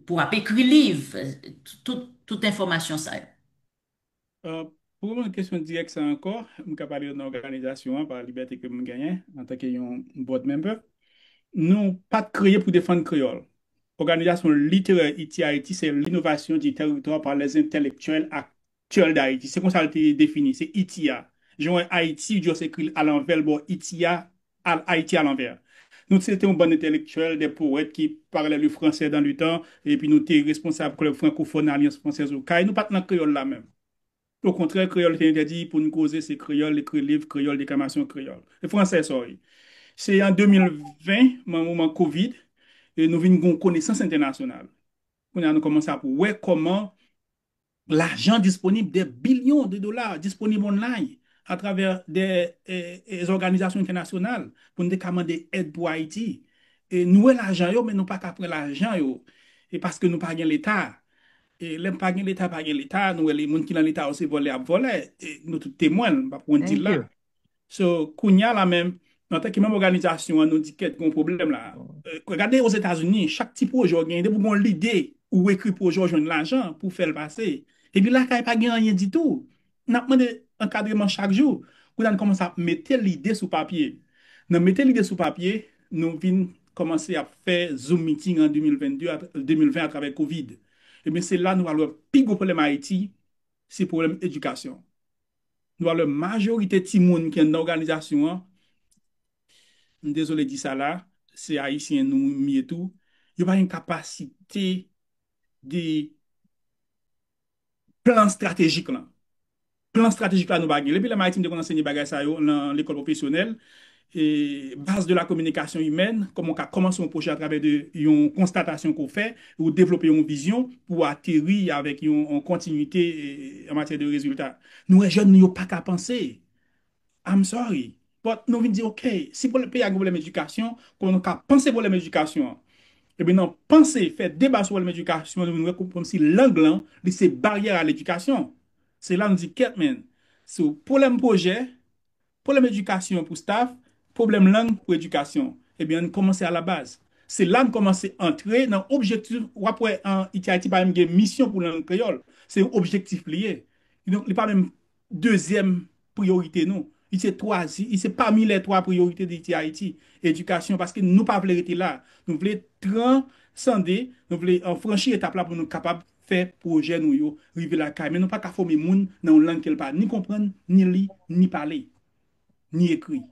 pou ap ekri liv, tout, tout enfòmasyon sa yo. Euh, pou reponn kesyon dirèk sa ankò, m ka pale nan òganizasyon an pa libète ke m genyen antanke yon board member. Nou pa t kreye pou defann kreyòl. Òganizasyon literè Iti Ayiti, c'est l'innovation du territoire par les intellectuels actuels d'Haïti. Se konsa l te defini, se Iti a. Jan w wè Ayiti, yo ekri l alanvè, l ba w Iti a, al, Ayiti alanvè. Nou se te yon bann entelektyèl, de powèt ki parlaient le français dans le temps, epi nou te responsab klèb frankofòn Alyans Fransèz Okay. Nou pa t nan kreyòl la menm. Okontrè, kreyòl te entèdi pou n koze, se kreyòl, ekri liv, kreyòl, deklamasyon, kreyòl. E fransè, sorry. Se an de mil ven, nan moman kovid, e nou vin gen yon konesans entènasyonal. Kounye a, nou kòmanse ap wè kòman lajan disponib, des billions de dollars disponib online atravè de, e, e, òganizasyon entènasyonal pou n te ka mande èd pou Ayiti. E nou wè lajan yo, men nou pa ka pran lajan yo. E paske nou pa gen Leta. E lè pa gen Leta, pa gen Leta, nou wè moun ki nan Leta yo se vòlè ap vòlè. E nou tout temwen, m p ap konn di l la. So, kounye a la menm, antanke manm òganizasyon an, nou di kèt, gen yon pwoblèm la. E, gade Ozetazini, chak ti pwojè w genyen, depi w gen yon lide, ou ekri pwojè, w jwenn lajan pou fè l pase. Epi lakay pa gen anyen ditou. N ap mande ankadreman chak jou. Kounye a nou kòmanse ap mete lide sou papye. Nan mete lide sou papye, nou vin kòmanse ap fè Zoom meeting an de mil venn de, de mil ven atravè kovid. Ebyen, se la nou pral wè pi gwo pwoblèm Ayiti, se pwoblèm edikasyon. Nou pral wè majorite timoun ki anndan òganizasyon an, m dezole di sa la, se Ayisyen nou, m ye tou, yo pa gen kapasite de plan estratejik lan. Plan estratejik la nou pa gen. Depi lè m Ayiti, m te konn ansenye bagay sa yo nan lekòl pwofesyonèl. E, base de la communication humaine, kòman w ka kòmanse yon pwojè atravè de yon konstatasyon ke w fè, ou devlope yon vizyon pou ateri avèk yon, yon kontinite, e, an matyè de rezilta. Nou wè jèn nou yo pa ka panse. I'm sorry. But nou vin di, ok, si pwoblèm, peyi a gen pwoblèm edikasyon, kòman nou ka panse pwoblèm edikasyon an? Ebyen, nan panse, fè deba sou pwoblèm edikasyon, nou vin wè kòm, kòmsi lang lan, li se baryè a ledikasyon. Se la nou di, kèt, men, sou pwoblèm pwojè, pwoblèm edikasyon pou staff, pwoblèm lang pou edikasyon. Ebyen, ann kòmanse alabaz. Se la n kòmanse antre nan objektif, w ap wè an Iti Ayiti pa menm gen misyon pou lang kreyòl. Se yon objektif li ye. Donk, li pa menm dezyèm priyorite nou. Li se twazi-, li se pami lè twa priyorite de Iti Ayiti. Edikasyon, paske nou pa vle rete la. Nou vle transande, nou vle, e, franchi etap la pou nou kapab fè pwojè nou yo rive lakay. Men nou pa ka fòme moun nan yon lang ke l pa ni konprann, ni li, ni pale, ni ekri.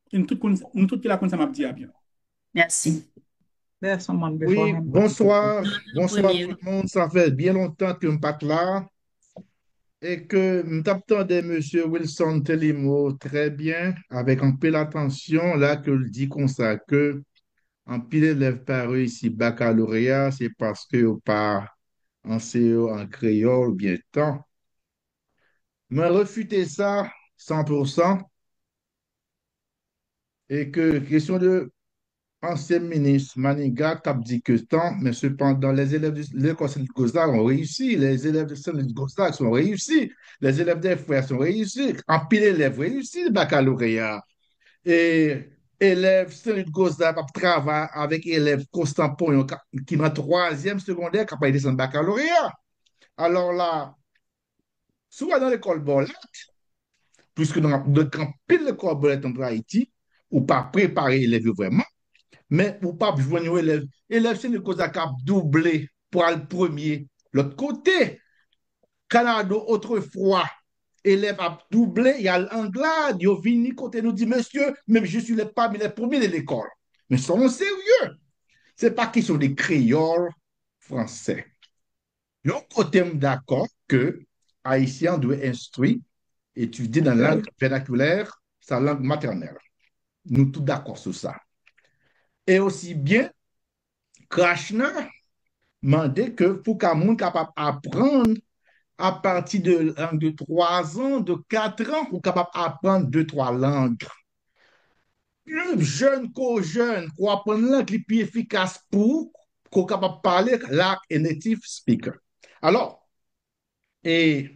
E nou tout konn, nou tout ki la konn sa m ap di a byen. Mèsi. Wi, bonswa, bonswa tout moun. Sa fè byen lontan ke m pa t la. E ke m t ap tande mesye Wilson Telimo trè byen, avèk anpil atansyon, la ke l di konsa ke anpil elèv pa reyisi bakaloreya, se paske yo pa anseye yo an kreyòl oubyen tan. Mwen refite sa san pou san. E ke kesyon de ansyen minis Manigat t ap di ke tan, men sepandan, les élèves de l'école Saint-Louis-Gonzague ont réussi, les élèves de Saint-Louis-Gonzague sont réussis, les élèves des Frères sont réussis, anpil elèv reyisi bakaloreya. E elèv Saint-Louis-Gonzague ap travay avèk elèv Constant Pouyon ki nan twazyèm segondè k ap desann bakaloreya. Alò la, si w al nan lekòl Bòlèt, piske nou gen anpil lekòl Bòlèt an Ayiti, ou pa prepare elèv yo vrèman, men ou p ap jwenn yon elèv. Elèv Saint-Louis-Gonzague k ap double pou al premye lòt kote. Kanado, otrefwa, elèv ap double, y al Anglad, yo vini kote nou di, mesye, men je suis le, parmi les premiers de l'école. Men soyons sérieux. Se pa kesyon de kreyòl, fransè. Yon kote m dakò ke Ayisyen an dwe enstwi, etidye nan lang vènakilè, sa lang matènèl. Nou tout dakò sou sa. E osi byen, Krachna mande ke pou ka moun kapab aprann apati de lang de twa zan, de kat an, ou kapab aprann de twa lang. Pli jèn ke w jèn, ke w aprann lang, li pi efikas pou ou, ke w kapab pale like a native speaker. Alò, e,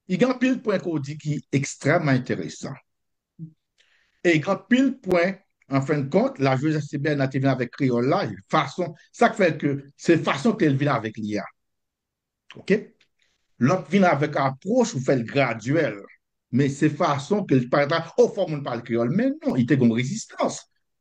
gen anpil pwen ke w di ki ekstrèmman enteresan. E gen anpil pwen, an fen de kont, la Joseph Bernard te vin avèk kreyòl la, fason, sa k fè ke se fason ke l vin avèk li a. Oke? Lòt vin avèk apwòch ou fè l gradyèl. Men se fason ke l pa ta, o, fò moun pale kreyòl. Men non, li te gen rezistans.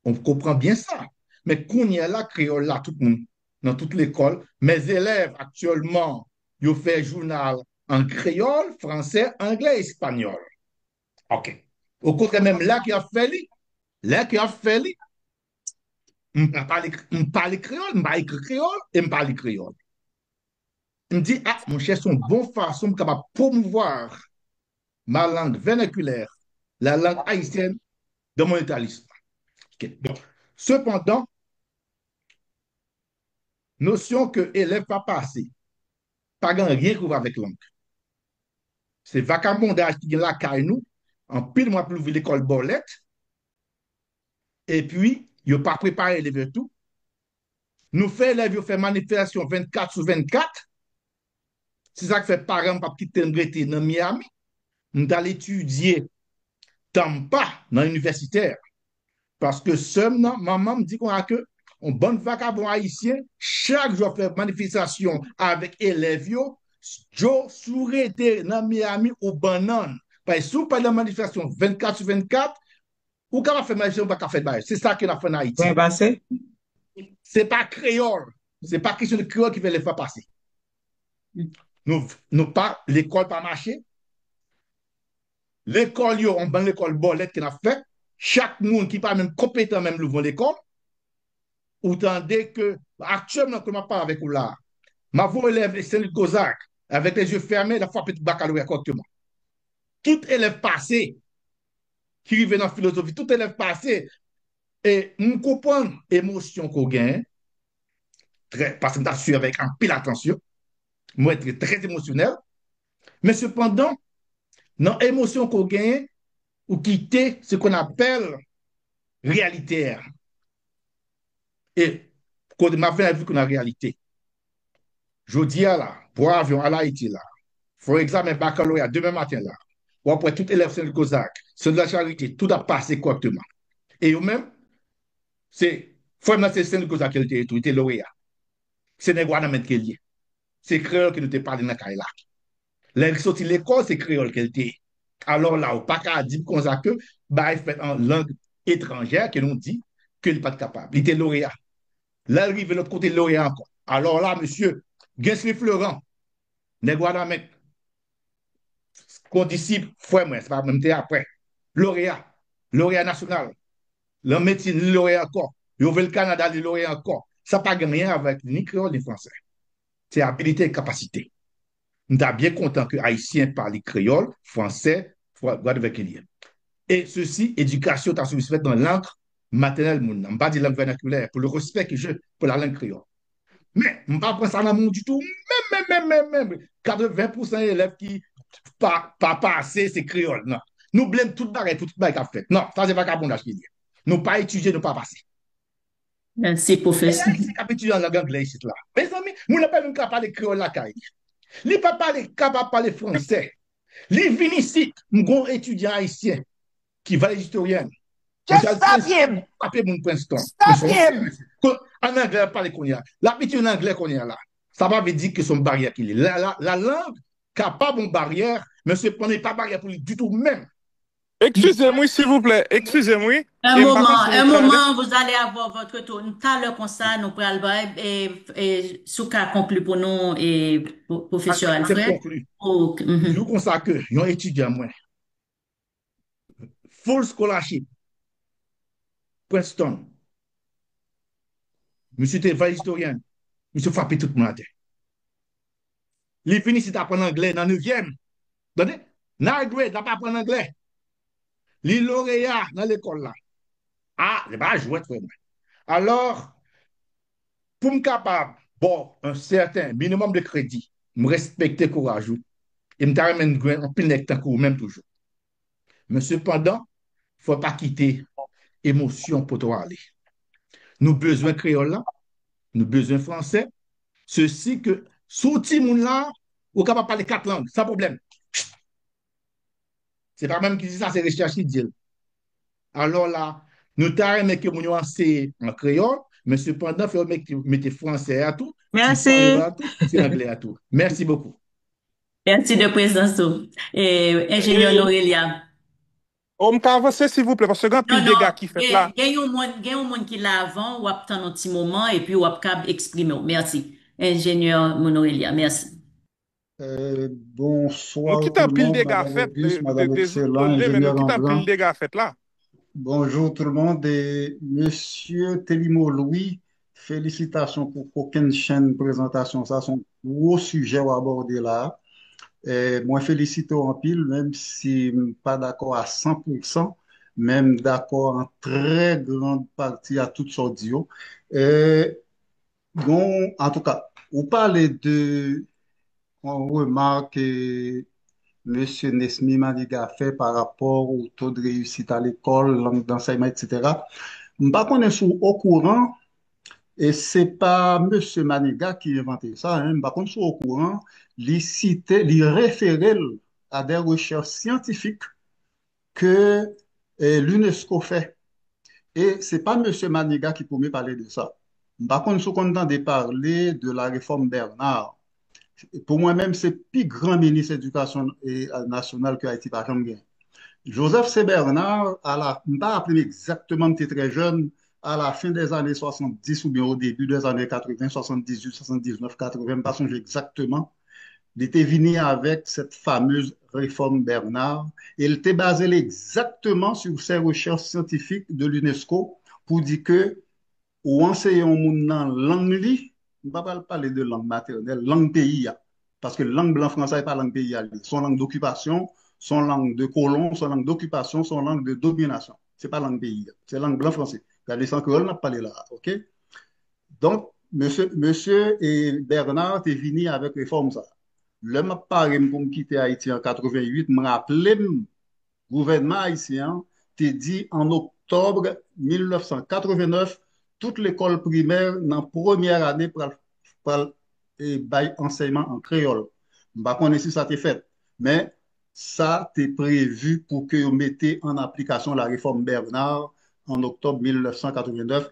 On konprann byen sa. Men kounye a la, kreyòl la, tout moun, nan tout lekòl, mes élèves aktyèlman, yo fè jounal an kreyòl, fransè, anglè, espanyòl. Oke. Okontrè, menm lè ke y ap fè li, lè ke y ap fè li, m pa pale, m pale kreyòl, m pa ekri kreyòl, e m pa li kreyòl. M di, a, monchè, se yon bon fason m kapab pwomouvwa ma langue vernaculaire, la langue haïtienne, dans mon établissement. Ok. Bon. Sepandan, nosyon ke elèv pa pase, pa gen anyen pou wè avèk lang. Se vakabondaj ki gen lakay nou, anpil moun ap louvri lekòl bòlèt, epi yo pa prepare elèv yo tou. Nou fè elèv yo fè manifestasyon vennkat sou vennkat. Se sa k fè paran m p ap kite m rete nan Miami. M t al etidye Tampa nan inivèsitè. Paske sè m nan, manman m di konsa ke yon bann vakabon ayisyen, chak jou ap fè manifestasyon avèk elèv yo. Joe, si w rete nan Miami, ou bannann. Paske si w pa nan manifestasyon vennkat sou vennkat, ou kapab fè manifestasyon, ou pa ka fè bagay. Se sa ke n ap fè an Ayiti. Byen pase. Se pa kreyòl. Se pa kesyon de kreyòl ki fè elèv pa pase. Nou, nou pa, lekòl pa mache. Lekòl yo, yon bann lekòl bòlèt ke n ap fè. Chak moun ki pa menm konpetan menm louvri yon lekòl. Ou tande ke, aktyèlman, ke m ap pale avèk ou la, m ap voye elèv Sen Lit Gonzag, avèk lezye fèmen, l ap frape tout bakaloreya kòrèkteman. Tout elèv pase, ki rive nan filozofi, tout elèv pase. E m konprann emosyon ke w genyen, trè, paske m t ap swiv avèk anpil atansyon. Mwen te trè emosyonèl. Men sepandan, nan emosyon ke w genyen, ou kite ce qu'on appelle reyalite a. E kote m ap vin avèk nou nan reyalite. Jodi a la, pran avyon al Ayiti la, fè yon egzamen bakaloreya demen maten la, w ap wè tout elèv Sen Lit Gonzag, Sen Lit Lacharite, tout ap pase kòrèkteman. E yo menm, se frè m nan se Sen Lit Gonzag ke l te ye tou, li te loreya. Se nèg Wanament ke l ye. Se kreyòl ke nou te pale nan kay la. Lè l soti lekòl, se kreyòl ke l te ye. Alò la, ou pa ka di m konsa ke bagay fèt an lang etranjè ke nou di ke li pa t kapab. Li te loreya. Lè l rive lòt kote, loreya ankò. Alò la, mesye, Gensley Florent, nèg Wanament, kondisip, frè mwen, se pa mwen, m te apre. Loreya, loreya nasyonal. Lan medsin, li loreya ankò. Yo voye l Kanada, li loreya ankò. Sa pa gen anyen avèk ni kreyòl ni fransè. Se abilite e kapasite. M ta byen kontan ke Ayisyen pale kreyòl, fransè, fwa-, whatever ke li ye. E sesi, edikasyon ta sipoze fèt nan lang matènèl moun nan. M pa di lang vènakilè, pou le respè ke je pou la lang kreyòl. Men, m pa pran sa nan men w ditou, menm, menm, menm, menm, menm. Katreven pousan elèv ki pa, pa pase, se kreyòl, non. Nou blame tout bagay pou tout bagay k ap fèt. Non, sa se vakabondaj ki ye. Nou pa etidye, nou pa pase. Mèsi, pwofesè. Nèg Ayisyen k ap etidye an lang anglè isit la. Mezanmi, moun nan pa menm ka pale kreyòl lakay li. Li pa pale, kapab pale fransè. Li vin isit, m gon etidyan ayisyen ki Valley Historian. Just stop him! Frape moun Princeton. Stop him! An anglè, l ap pale kounye a. L ap etidye an anglè kounye a la. Sa pa vle di ke se yon baryè ki li. La, la, la lang kapab yon baryè, men sepandan, li pa baryè pou li ditou menm. Excusez-moi, s'il vous plaît. Excusez-moi. Un moment, un moment, vous allez avoir votre tour. Talè konsa, nou pral bay, e, e, si w ka konkli pou nou, e, pwofesè Alfred. Konkli. Di w konsa ke yon etidyan mwen, full scholarship, Princeton, misye te va istoryen, misye frape tout moun atè. Li vin isit aprann anglè nan nevyèm. Tande? Ninth grade, l ap aprann anglè. Li loreya nan lekòl la. A, se pa jwèt, frè mwen. Alò, pou m kapab ba w yon sèten minimòm de kredi, m respekte kouraj ou. E m ta renmen gen anpil nèg tankou ou menm toujou. Men sepandan, fò pa kite emosyon pote w ale. Nou bezwen kreyòl la, nou bezwen franse, sesi ke si w timoun la, ou kapab pale kat lang, san pwoblèm. Se pa mwen ki di sa, se rechèch ki di l. Alò la, nou ta renmen ke moun yo anseye an kreyòl, men sepandan, fò yo mete, mete franse a tou, ti panyòl la tou, ti anglè a tou. Mèsi bokou. Mèsi de prezans ou. E, enjenyè Norelia. O, m ka avanse, silvouplè, paske gen anpil dega ki fèt la. Gen yon moun, gen yon moun ki la avan, w ap tann yon ti moman, epi w ap kab eksprime w. Mèsi. Enjenyè Norelia, mèsi. Euh, bonsoir tout le monde, Madame Auguste, Madame Excellent, Ingénieur Rembrandt. Bonjour tout le monde. Et Monsieur Telimo Louis, felisitasyon pou kokenn chenn prezantasyon sa, se yon gwo sijè w abòde la. Eh, mwen felisite w anpil, menm si m pa dakò a san pou san, men m dakò an trè gran pati a tout sa w di yo. Eh, Bon, antouka, ou pale de yon remak ke Mesye Nesmy Maniga fè pa rapò o to de reyisit a lekòl, lang dansèyman, etsetera. M pa konnen si w okouran, e se pa Mesye Maniga ki envante sa, en, m pa konn si w okouran, li site, li refere l a de rechèch syantifik ke eh, l'UNESCO fè. E se pa Mesye Maniga ki premye pale de sa. M pa konn si w konn tande pale de la réforme Bernard. Pou mwen menm, se pi gran minis edikasyon eh, nasyonal ke Ayiti pa janm gen. Joseph C. Bernard, a la, m pa raple m egzakteman, m te trè jèn, a la fen dè zane swasanndis oubyen o debi dè zane katreven, swasanndizuit, swasanndiznèf, katreven, m pa sonje egzakteman, li te vini avèk cette fameuse réforme Bernard, e l te baze l egzakteman sou ces recherches scientifiques de l'UNESCO pou di ke ou anseye yon moun nan lang li, m pa pral pale de lang matènèl, lang peyi a. Paske lang blan franse a, e pa lang peyi a li. Se yon lang dokipasyon, se yon lang de kolon, se yon lang dokipasyon, se yon lang de dominasyon. Se pa lang peyi a. Se lang blan franse. Gade se an kreyòl n ap pale la a, oke? Donk, mesye, mesye eh, Bernard te vini avèk refòm sa. Lè m ap pare m pou m kite Ayiti an katreven uit, m raple m, gouvènman ayisyen an te di an oktòb mil nèf san katreven nèf, tout lekòl primè nan premyè ane pral, pral eh, bay ansèyman an kreyòl. M pa konnen si sa te fèt, men sa te previ pou ke yo mete an aplikasyon la réforme Bernard an oktòb mil nèf san katreven nèf.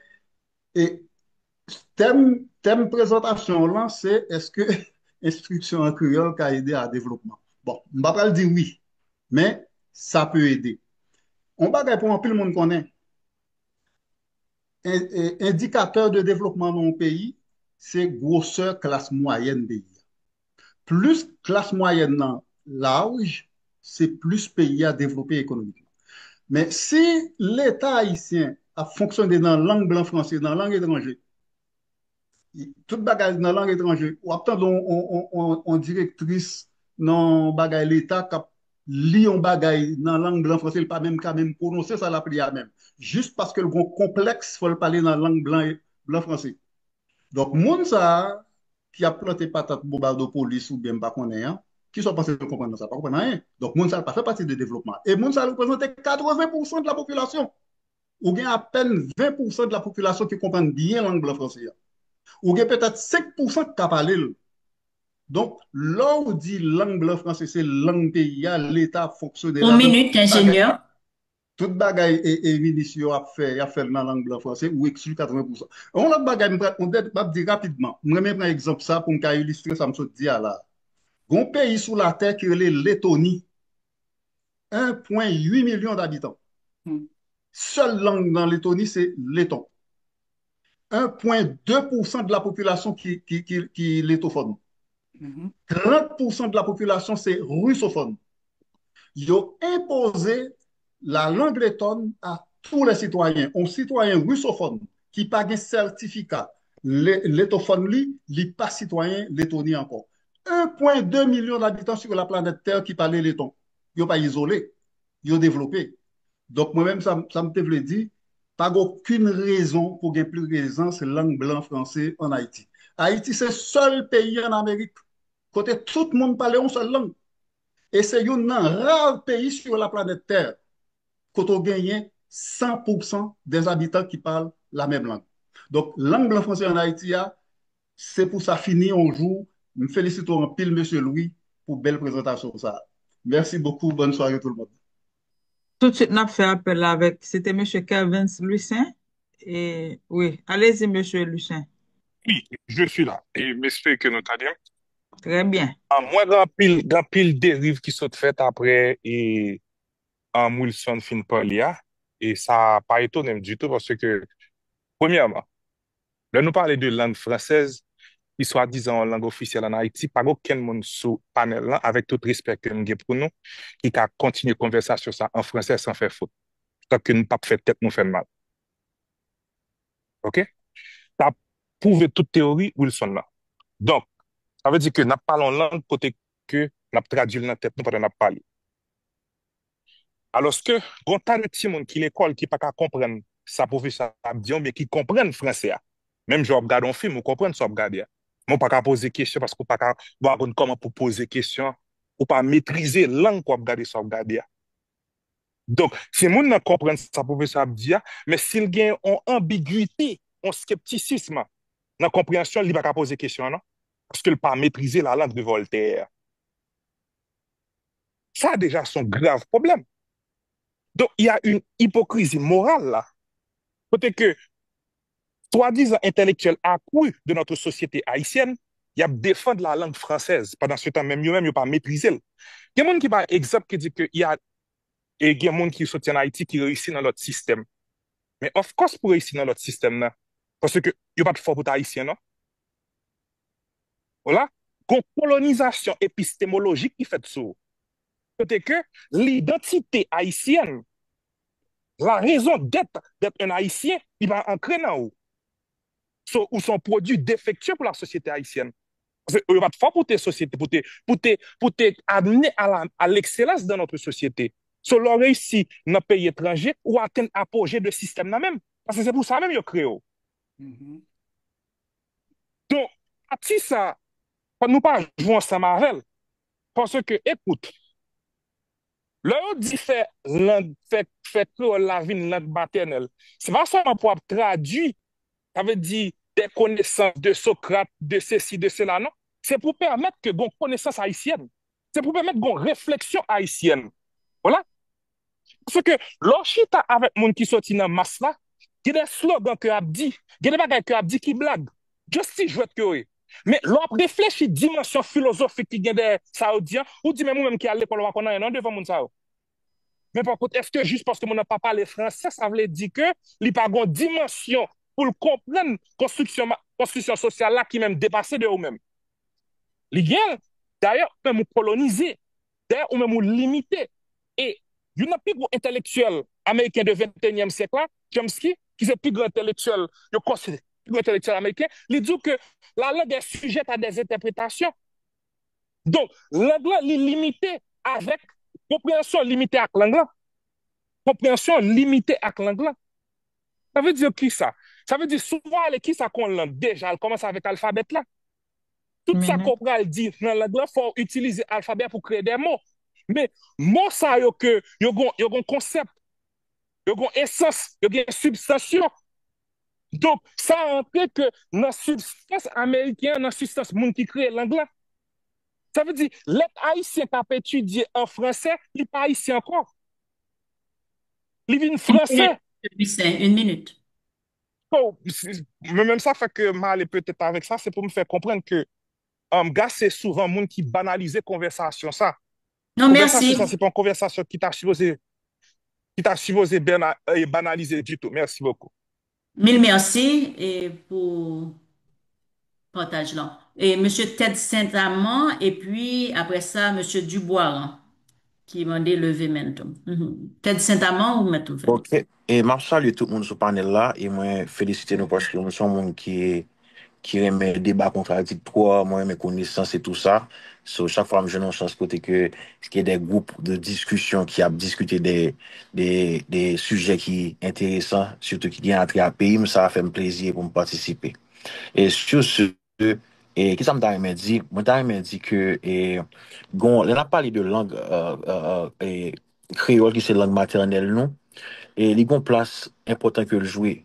E tèm, tèm prezantasyon w lan, se èske enstriksyon an kreyòl ka ede a devlopman? Bon, m pa pral di wi, men sa pe ede. Yon bagay pou anpil moun konnen, en- en- endikatè de devlopman nan yon peyi, se gwosè klas mwayèn peyi a. Plis klas mwayèn nan laj, se plis peyi a devlope ekonomikman. Men si Leta ayisyen ap fonksyone nan lang blan franse, nan lang etranje, tout bagay nan lang etranje, w ap tande yon, yon, yon, yon, yon direktris nan yon bagay Leta k ap li yon bagay nan lang blan franse, li pa menm ka menm pwononse sa l ap li a menm. Jis paske l gen yon konplèks, fò l pale nan lang blan, blan franse. Donk, moun sa a ki ap plante patat Bobadopolis oubyen m pa konnen an, kisa w panse l konprann nan sa? Pa konprann anyen. Donk, moun sa a pa fè pati de devlopman. E moun sa a reprezante katreven pousan de la popilasyon. Ou gen apèn ven pousan de la popilasyon ki konprann byen lang blan franse a. Ou gen petèt senk pousan k ka pale l. Donk, lè w di lang blan franse se lang peyi a, Leta ap fonksyone la. Yon minit, enjenyè. Tout bagay e, e minis yo ap fè, y ap fè l nan lang blan franse, ou ekskli katreven pousan. Yon lòt bagay, m pral, m ap di rapidman, m renmen pran egzanp sa pou m ka ilistre sa m sot di a la. Gon peyi sou latè ki rele Letoni. En pwen uit milyon dabitan. Sèl lang nan Letoni se leton. En pwen de pousan de la popilasyon ki, ki, ki, ki letofòn. Trant pousan de la popilasyon se risofòn. Yo enpoze la langue lettone à tous les citoyens. Yon sitwayen risofòn ki pa gen sètifika le- letofòn li, li pa sitwayen Letoni ankò. un point deux million d'habitants sur la planète Terre ki pale leton. Yo pa izole, yo devlope. Donk, mwen menm, sa, sa m te vle di, pa gen okenn rezon pou gen pli prezans lang blan franse ann Ayiti. Ayiti se sèl peyi ann Amerik kote tout moun pale yon sèl lang. E se youn nan ra peyi sur la planète Terre kote w genyen san pou san des habitants ki pale la menm lang. Donk, lang blan franse ann Ayiti a, se pou sa fini yon jou. M felisite w anpil, mesye Louis, pou bèl prezantasyon sa a. Merci beaucoup, bonne soirée tout le monde. Tout de suite, n ap fè apèl la avèk, se te mesye Kervens Louissaint. E, wi, allez-y, mesye Louissaint. Oui, je suis là. E m espere ke nou tande m. Très bien. Ah, mwen gen anpil, gen anpil deriv ki sot fèt apre e um, Wilson fin pale a. E sa pa etone m ditou paske, premyèman, lè nou pale de lang fransèz, ki swadizan yon lang ofisyèl ann Ayiti, pa gen okenn moun sou panèl lan, avèk tout respè ke m gen pou nou, ki ka kontinye konvèsasyon sa an fransè san fè fot. Tanke nou p ap fè tèt nou fè n mal. Oke? Sa pwouve tout teyori Wilson nan. Donk, sa vle di ke n ap pale yon lang kote ke n ap tradui l nan tèt nou pandan n ap pale. Alòske, gen yon ta de timoun ki lekòl ki pa ka konprann sa pwofesè a ap di a, oubyen ki konprann fransè a. Menm jan w ap gade yon fim, ou konprann sa w ap gade a. Men w pa ka poze kesyon paske w pa ka, w pa konn kòman pou poze kesyon, ou pa metrize lang ke w ap gade sa w ap gade a. Donk, timoun nan konprann sa pwofesè a ap di a, men si l gen yon anbigwite, yon skeptisism nan konpreyansyon l, li pa ka poze kesyon an non, paske l pa metrize la langue de Voltaire. Sa deja se yon grav pwoblèm. Donk, il y a une hypocrisie morale là. Kote ke swadizan entèlektyèl akwi de notre société haïtienne, y ap defann la langue française, pandan se tan menm yo menm yo pa metrize l. Gen moun ki bay egzanp ki di ke y a, e gen moun ki soti ann Ayiti ki reyisi nan lòt sistèm. Men of course pou reyisi nan lòt sistèm nan, paske yo pa t fè w pou w t ayisyen non. Vwala, gon kolonizasyon epistemolojik ki fèt sou ou. Kote ke l'identité haïtienne, la raison d'être d'être un Haïtien, li pa ankre nan ou. So, ou se yon pwodui defektye pou la sosyete ayisyèn. Paske yo pa t fè w pou te sosyete, pou te, pou te, pou te amener à la, à l'excellence dans notre société. So, lè w reyisi nan peyi etranje, ou atenn apoje de sistèm nan menm. Paske se pou sa menm yo kreye w. Donk, pati sa, fò nou pa jwe ansanm avè l. Paske, ekout, lè yo di fè lang, fè, fè kreyòl la vin lang matènèl, se pa sèlman pou ap tradui, sa vle di, des connaissances de Socrate, de ceci, de cela, non. Se pou pèmèt ke gon konesans ayisyèn. Se pou pèmèt gon refleksyon ayisyèn. Vwala. Paske lè w chita avèk moun ki soti nan mas la, gen de slogan ke y ap di, gen de bagay ke y ap di ki blag. Just ti jwèt ke yo ye. Men lè w ap reflechi dimansyon filozofik ki gen dèyè sa yo di an, ou di menm ou menm ki al lekòl ou pa konn anyen non devan moun sa yo. Men pa kont, èske jis paske moun nan pa pale fransè, sa vle di ke li pa gon dimansyon pou l konprann konstriksyon, konstriksyon sosyal la ki menm depase de ou menm? Li gen l. Dayè, ou menm ou kolonize. Dayè, ou menm ou limite. E youn nan pi gwo entèlektyèl ameriken de ventenyèm syèk la, Chomsky, ki se pi gran entèlektyèl yo konsidere pi gwo entèlektyèl ameriken, li di w ke la langue est sujette à des interprétations. Donk, lang lan, li limite avèk konpreyansyon limite ak lang lan. Konpreyansyon limite ak lang lan. Sa vle di ki sa? Sa vle di, si w ale, ki sa k yon lang? Deja, l kòmanse avèk alfabèt la. Tout sa ke w pral di nan lang lan, fò w itilize alfabè pou kreye de mo. Men, mo sa yo ke yo gon, yo gon konsèp, yo gon esans, yo gen sibstans yo. Donk, sa antre ke nan sibstans ameriken an, nan sibstans moun ki kreye lang lan. Sa vle di, lèt ayisyen k ap etidye an fransè, li pa ayisyen ankò. Li vin fransè. Une minute. So, si- mwen menm sa fè ke m ale petèt avèk sa, se pou m fè konprann ke um, Gase souvan moun ki banalize konvèsasyon sa. Non, Konvèsasyon mèsi. Sa, se pa yon konvèsasyon ki ta sipoze, ki ta sipoze bana- eh, banalize ditou. Mèsi bokou. Mil mèsi e pou pataj lan. E mesye Ted Saint-Amand, epi apre sa, mesye Duboiran, ki mande leve men l tou. Mhm. Ted Saint-Amand, ou mèt ouvè. Ok. E m ap salye tout moun sou panèl la, e mwen felisite nou paske nou se yon moun ki ki renmen deba kontradiktwa, mwen renmen konesans e tou sa. So, chak fwa m jwenn yon chans kote ke, ke de gwoup de diskisyon ki ap diskite de, de, de sijè ki enteresan, sitou ki gen atrè a peyi m, sa fè m plezi pou m patisipe. E sur ce, e, kisa m ta renmen di? Mwen ta renmen di ke, e, gon, lè n ap pale de lang, e, e, e, e, kreyòl ki se lang matènèl nou, e li gon plas enpòtan ke l jwe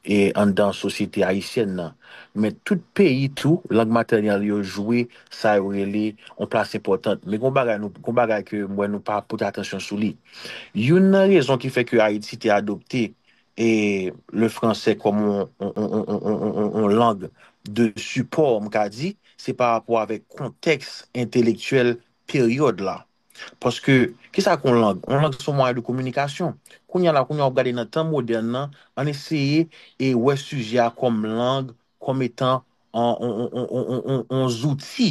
e anndan sosyete ayisyèn nan. Men tout peyi tou, lang matènèl yo jwe sa yo rele yon plas enpòtan. Men gon bagay, nou, gon bagay ke m wè nou pa pote atansyon sou li. Youn nan rezon ki fè ke Ayiti te adopte e le français kòm yon, yon, yon, yon, yon, yon, yon lang de sipò, m ka di, se pa rapò avèk kontèks entelektyèl peryòd la. Paske, kisa k yon lang? Yon lang se yon mwayen de kominikasyon. Kounye a la, kounye a w ap gade nan tan modèn nan, ann eseye e wè sijè a kòm lang, kòm etan yon, yon, yon, yon, yon, yon, yon zouti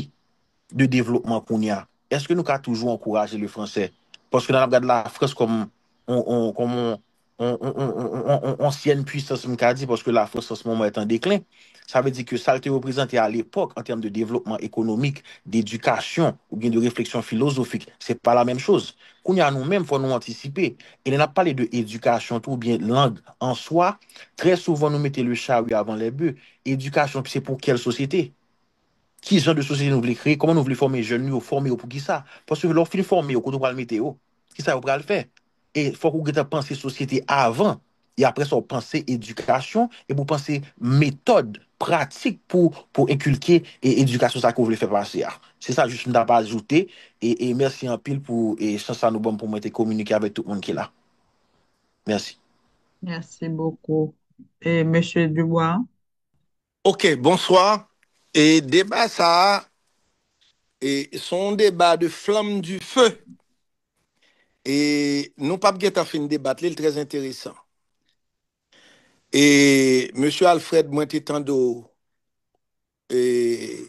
de devlopman kounye a. Èske nou ka toujou ankouraje le français? Paske nan ap gade Lafrans kòm yon, yon, kòm yon, yon, yon, yon, yon, yon, yon ansyen pwisans, m ka di, paske Lafrans an se moman est en déclin. Sa vle di ke sa l te reprezante alepòk an tèm de devlopman ekonomik, dedikasyon, oubyen de refleksyon filozofik, se pa la menm choz. Kounye a, nou menm, fò nou antisipe. E lè n ap pale de edikasyon tou, oubyen lang an swa, trè souvan nou mete le charrue avant les bœufs. Edikasyon, se pou kèl sosyete? Ki jan de sosyete nou vle kreye? Kòman nou vle fòme jèn nou yo? Fòme yo pou kisa? Paske lè w fin fòme yo, kote w pral mete yo? Kisa yo pral fè? E fòk ou gentan panse sosyete avan. E apre sa, w panse edikasyon, epi w panse metòd, pratik pou, pou enkilke e edikasyon sa ke w vle fè pase a. Se sa jis m t ap ajoute, e, e mèsi anpil pou, e, chans sa nou ban m pou mwen te kominike avèk tout moun ki la. Mèsi. Merci beaucoup. E, Mesye Dubois? Ok, bonswa. E deba sa a, e, se yon deba de flamme du feu. E nou p ap gentan fin debat li, li trè enteresan. E, Mesye Alfred, mwen te tande w, e,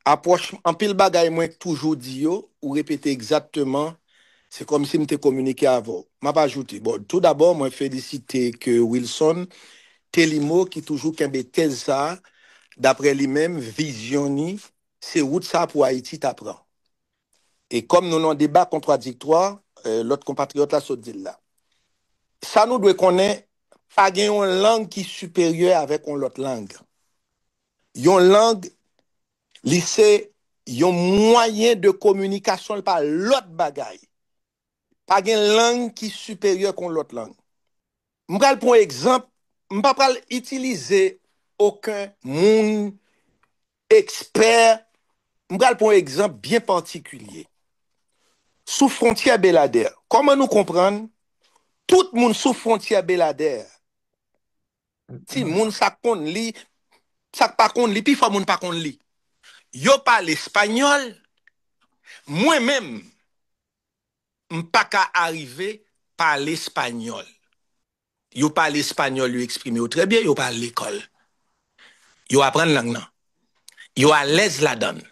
apwòch, anpil bagay mwen toujou di yo, ou repete egzakteman, se kòmsi m te kominike avè w. M ap ajoute, bon, tou dabò, mwen felisite ke Wilson Telimo ki toujou kenbe tèz sa a, daprè li menm, vizyon ni, se wout sa a pou Ayiti ta pran. E kòm nou nan deba kontradiktwa, e, lòt konpatriyòt la sot di l la. Sa nou dwe konnen, pa gen yon lang ki siperyè avèk yon lòt lang. Yon lang, li se yon mwayen de kominikasyon, li pa lòt bagay. Pa gen lang ki siperyè kon lòt lang. M pral pran egzanp, m pa pral itilize okenn moun, ekspè, m pral pran egzanp byen patikilye. Sou fwontyè Beladè, kòman nou konprann tout moun sou fwontyè Beladè, timoun sa k konn li, sa k pa konn li, pifò moun pa konn li. Yo pale espanyòl, mwen menm, m pa ka arive pale espanyòl. Yo pale espanyòl, yo eksprime yo trè byen, yo pa al lekòl. Yo aprann lang nan. Yo alèz ladan l.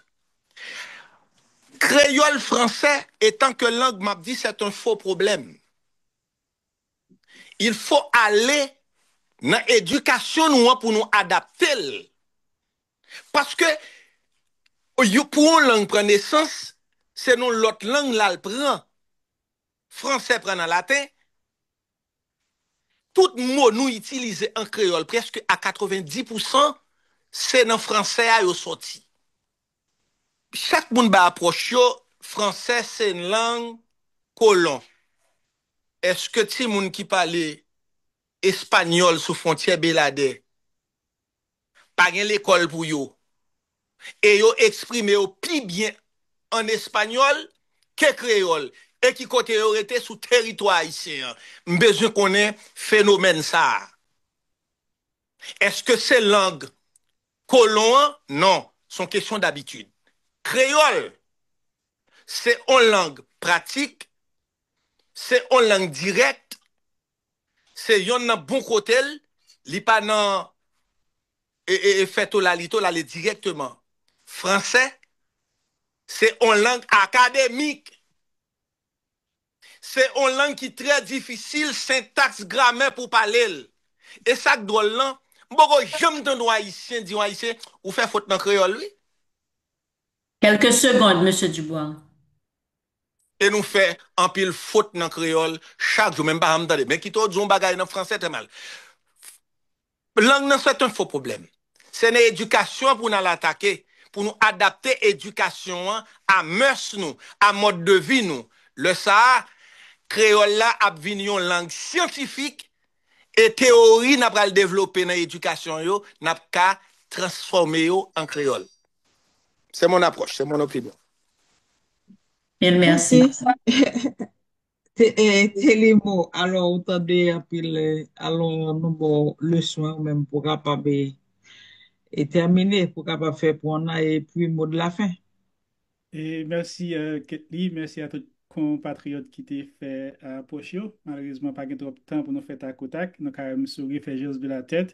Kreyòl fransè, etan ke lang, m ap di, c'est un faux problème. Il faut aller nan edikasyon nou an pou nou adapte l. Paske yo, pou yon lang pran nesans, se nan lòt lang l al pran. Fransè pran nan laten. Tout mo nou itilize an kreyòl, prèske a katrevenndis pousan, se nan fransè a yo sòti. Chak moun bay apwòch yo, fransè se lang kolon. Èske timoun ki pale espanyòl sou fwontyè Beladè pa gen lekòl pou yo? E yo eksprime yo pi byen an espanyòl ke kreyòl. E ki kote yo rete sou teritwa ayisyen an? M bezwen konnen fenomèn sa a. Èske se lang kolon an? Non, se yon kesyon dabitid. Kreyòl, se yon lang pratik, se yon lang dirèk, se yonn nan bon kote l, li pa nan e, e, e fè tolalito, l ale dirèkteman. Fransè, se yon lang akademik. Se yon lang ki trè difisil, sentaks, gramè pou pale l. E sa k dwòl lan, M poko janm tande yon Ayisyen di yon Ayisyen, ou fè fot nan kreyòl, wi. Quelques secondes, Monsieur Dubois. E nou fè anpil fot nan kreyòl chak jou, men m pa janm tande. Men kite w di yon bagay nan franse trè mal. Lang nan se yon fo pwoblèm. Se nan edikasyon an pou n al atake, pou nou adapte edikasyon an a mès nou, a mòd de vi nou. Lè sa a, kreyòl la ap vin yon lang syantifik e teyori n ap pral devlope nan edikasyon yo, n ap ka transfòme yo an kreyòl. C'est mon approche, c'est mon opinion. Mil mèsi. Te, e, Telimo, alò ou tande anpil, e, alò nou ba w leson an ou menm pou w kapab e, e tèmine, pou w kapab fè pwen nan epi mo de la fen. E mèsi, e, Ketly, mèsi a tout konpatriyòt ki te fè, e, apwòch yo. Malerezman, pa gen twòp tan pou nou fè takotak. Nou ka menm souri, fè jès de la tèt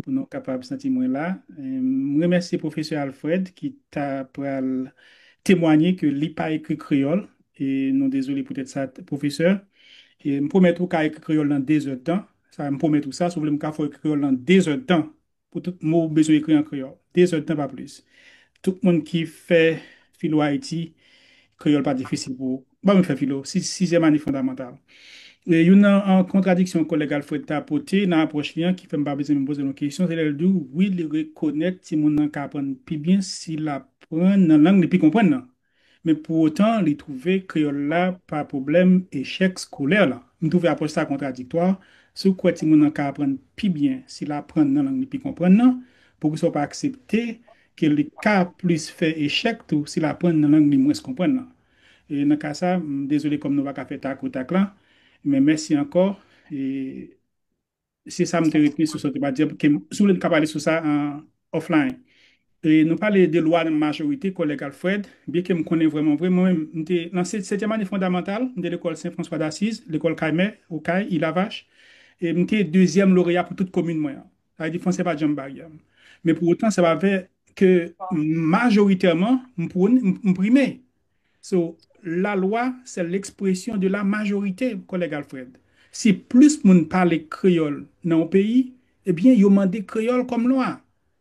pou nou kapab santi mwen la. E, m remèsye pwofesè Alfred ki ta pral temwanye ke li pa ekri kreyòl. E nou dezole poutèt sa, pwofesè. E m pwomèt ou ka ekri kreyòl nan de zèdtan. Sa, m pwomèt ou sa. Si w vle, m ka fè w ekri kreyòl nan de zèdtan. Pou tout mo ou bezwen ekri an kreyòl. De zèdtan, pa plis. Tout moun ki fè filo Ayiti, kreyòl pa difisil pou ou. Ban mwen fè filo, si, sizyèm ane fondamantal. E youn nan, an kontradiksyon kolèg Alfred ta pote nan apwòch li an, ki fè m pa bezwen poze l yon kesyon, se lè l di w, wi, li rekonèt timoun nan ka aprann pi byen si l aprann nan lang li pi konprann nan. Men pou otan, li twouve kreyòl la pa pwoblèm echèk eskolè la. M twouve apwòch sa kontradiktwa. Si w kwè timoun nan ka aprann pi byen si l aprann nan lang li pi konprann nan, poukisa w pa aksepte ke li ka plis fè echèk tou si l aprann nan lang li mwens konprann nan? E nan ka sa, m dezole kòm nou pa ka fè takotak la, men mèsi ankò. E se sa m te retni sou sa w te pral di an, ke m, si w vle, n ka pale sou sa an offline. E nou pale de lwa nan majorite, kolèg Alfred, byenke m konnen vrèman vre, mwen menm, m te nan se-, setyèm ane fondamantal, m te lekòl Sen Franswa Dasiz, lekòl Kaymè, Okay, Ilavach, e m te dezyèm loreya pou tout komin mwen an. Sa vle di franse pa t janm baryè m. Men pou otan, sa pa vle ke majoritèman, m pwone, m, m prime. So, la loi, c'est l'expression de la majorité, kolèg Alfred. Si plis moun pale kreyòl nan yon peyi, ebyen, yo mande kreyòl kòm lwa.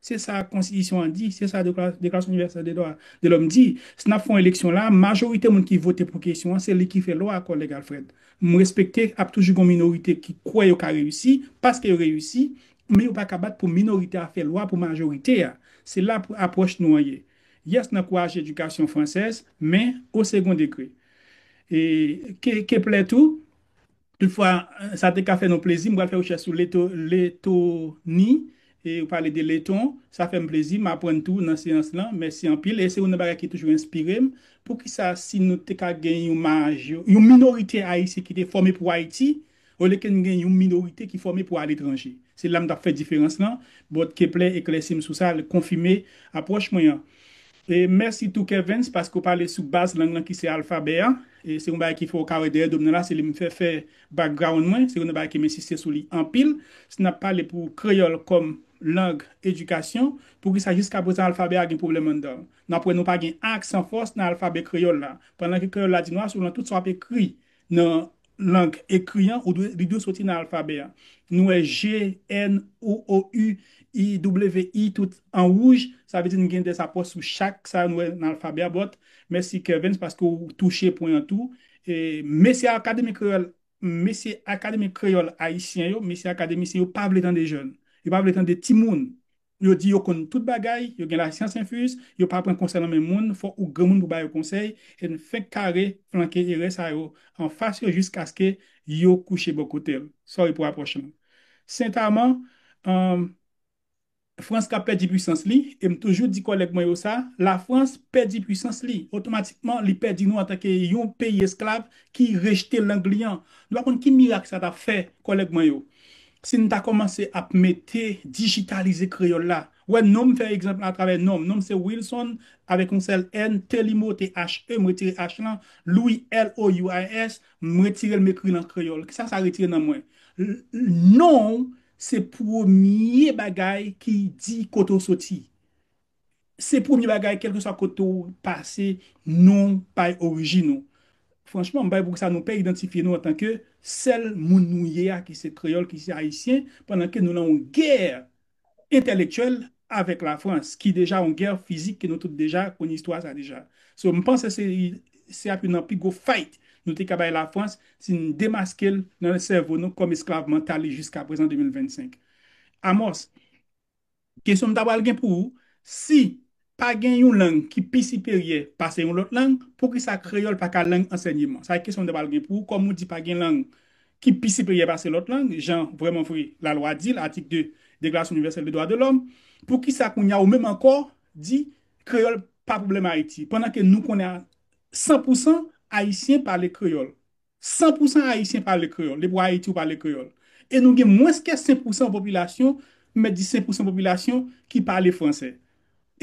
Se sa konstitisyon an di, se sa dekla-, Deklarasyon Inivèsèl de Dwa de Lòm di. Si n ap fè yon eleksyon la, majorite moun ki vote pou kesyon an, se li ki fè lwa, kolèg Alfred. M respekte, ap toujou gen yon minorite ki kwè yo ka reyisi, paske yo reyisi, men yo pa ka bat pou minorite a fè lwa pou majorite a. Se la pou apwòch nou an ye. Yes, n ankouraje edikasyon fransèz, men o segon degre. E ke, ke plè tou, toutfwa, sa te ka fè nou plezi, m pral fè rechèch sou Leto-, Letoni, e ou pale de Leton, sa fè m plezi, m aprann tou nan seyans lan, mèsi anpil, e se youn nan bagay ki toujou enspire m. Poukisa si nou te ka gen yon maj-, yon minorite ayisyen ki te fòme pou Ayiti, olye ke n gen yon minorite ki fòme pou aletranje? Se la m t ap fè diferans lan, but Kepler eklèsi m sou sa, l konfime apwòch mwen an. E mèsi tou Kervens paske w pale sou baz lang lan ki se alfabè a. E se yon bagay ki fè w ka wè dèyè do m nan la, se li m fè fè background mwen, se yon bagay ke m ensiste sou li anpil. Si n ap pale pou kreyòl kòm lang edikasyon, poukisa jiskaprezan alfabè a gen pwoblèm anndan l? N ap wè nou pa gen aksan fòs nan alfabè kreyòl la. Pandan ke kreyòl la di nou a, sou lan tout sa w ap ekri nan lang ekri an, ou dwe, li dwe soti nan alfabè a. Nou wè G, N, O, O, U, I, W, I, tout an wouj, sa vle di nou gen de apwòch sou chak sa yo nou wè nan alfabè a, but mèsi Kervens paske w touche pwen an tou. E mesye Akademi Kreyòl, mesye Akademi Kreyòl Ayisyen yo, mesye akademisyen yo pa vle tande jèn. Yo pa vle tande timoun. Yo di yo konn tout bagay, yo gen lasyans enfiz, yo pa pran konsèy nan men moun, fò ou granmoun pou ba yo konsèy, e n fenk kare flanke erè sa yo anfas yo jiskaske yo kouche bò kote l. Sorry pou apwòch lan. Sentaman, um, Frans ka pèdi pwisans li, e m toujou di kòlèg mwen yo sa, Lafrans pèdi pwisans li, otomatikman li pèdi nou antanke yon peyi esklav ki rejte lang li an. Nou pa konn ki mirak sa t ap fè, kòlèg mwen yo, si n ta kòmanse ap mete dijitalize kreyòl la. Wè non m, fè egzanp la atravè non m. Non m se Wilson avèk yon sèl N, Telimo, T H E, m retire H lan, Louis, L O U I S, m retire l, m ekri l an kreyòl. Kisa sa retire nan mwen? L-, l-, non w se premye bagay ki di kote w soti. Se premye bagay, kèlkeswa kote w pase, non w bay orijin ou. Franchman, m pa wè poukisa nou pè idantifye nou antanke sèl moun nou ye a, ki se kreyòl, ki se ayisyen, pandan ke nou nan yon gè entèlektyèl avèk Lafrans, ki deja yon gè fizik ke nou tout deja konn istwa sa deja. So, m panse se, se ap youn nan pi gwo fight nou te ka bay Lafrans si n demaske l nan sèvo nou kòm esklav mantal li jiska prezan de mil vennsenk. Amos, kesyon m ta pral gen pou ou, si pa gen yon lang ki pi siperyè pase yon lòt lang, poukisa kreyòl pa ka lang ansèyman? Sa e kesyon m ta pral gen pou ou, kòm ou di pa gen lang ki pi siperyè pase lòt lang, jan vrèman vre lalwa di l, atik de Deklarasyon Inivèsèl de Dwa de Lòm, poukisa kounye a ou menm ankò di kreyòl pa pwoblèm Ayiti, pandan ke nou konnen a san pou san Ayisyen pale kreyòl. San pou san Ayisyen pale kreyòl. Depi w Ayiti, ou pale kreyòl. E nou gen mwens ke senk pou san popilasyon, m mèt di senk pou san popilasyon ki pale fransè.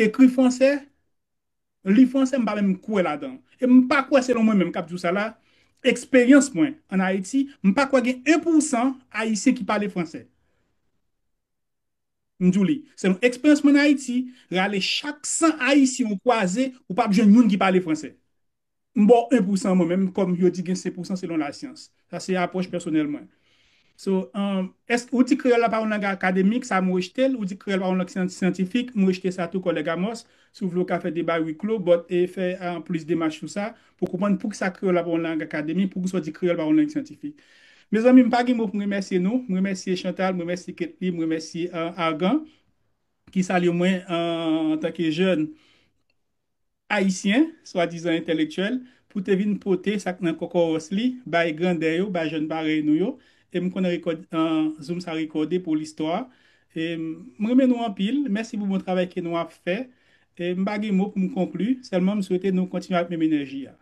Ekri fransè, li fransè, m pa menm kwè ladan. E m pa kwè, selon mwen menm k ap di w sa la, eksperyans mwen ann Ayiti, m pa kwè gen en pou san Ayisyen ki pale fransè. M di w li. Selon eksperyans mwen ann Ayiti, rale chak san Ayisyen ou kwaze, ou p ap jwenn youn ki pale fransè. M ba w en pou san mwen menm, kòm yo di gen senk pou san selon lasyans. Sa se apwòch pèsonèl mwen. So, um, èske ou di kreyòl la pa yon lang akademik, sa m rejte l, ou di kreyòl pa yon lang syan-, syantifik, m rejte sa tou, kòlèg Amos. Si w vle, w ka fè deba wi klo, but, e fè, uh, plis demach sou sa, pou konprann poukisa kreyòl la pa yon lang akademik, poukisa w di kreyòl pa yon lang syantifik. Mezanmi, m pa gen mo pou m remèsye nou. M remèsye Chantal, m remèsye Ketly, m remèsye, uh, Argan, ki salye mwen, uh, antanke jèn ayisyen, swadizan entèlektyèl, pou te vin pote sa k nan kòkòwòs li, bay grandè yo, bay jèn parèy nou yo. E m konnen rekòd, an, Zoom sa rekòde pou listwa. E m renmen nou anpil. Mèsi pou bon travay ke nou ap fè. E m pa gen mo pou m konkli. Sèlman m swete nou kontinye ak menm enèji a.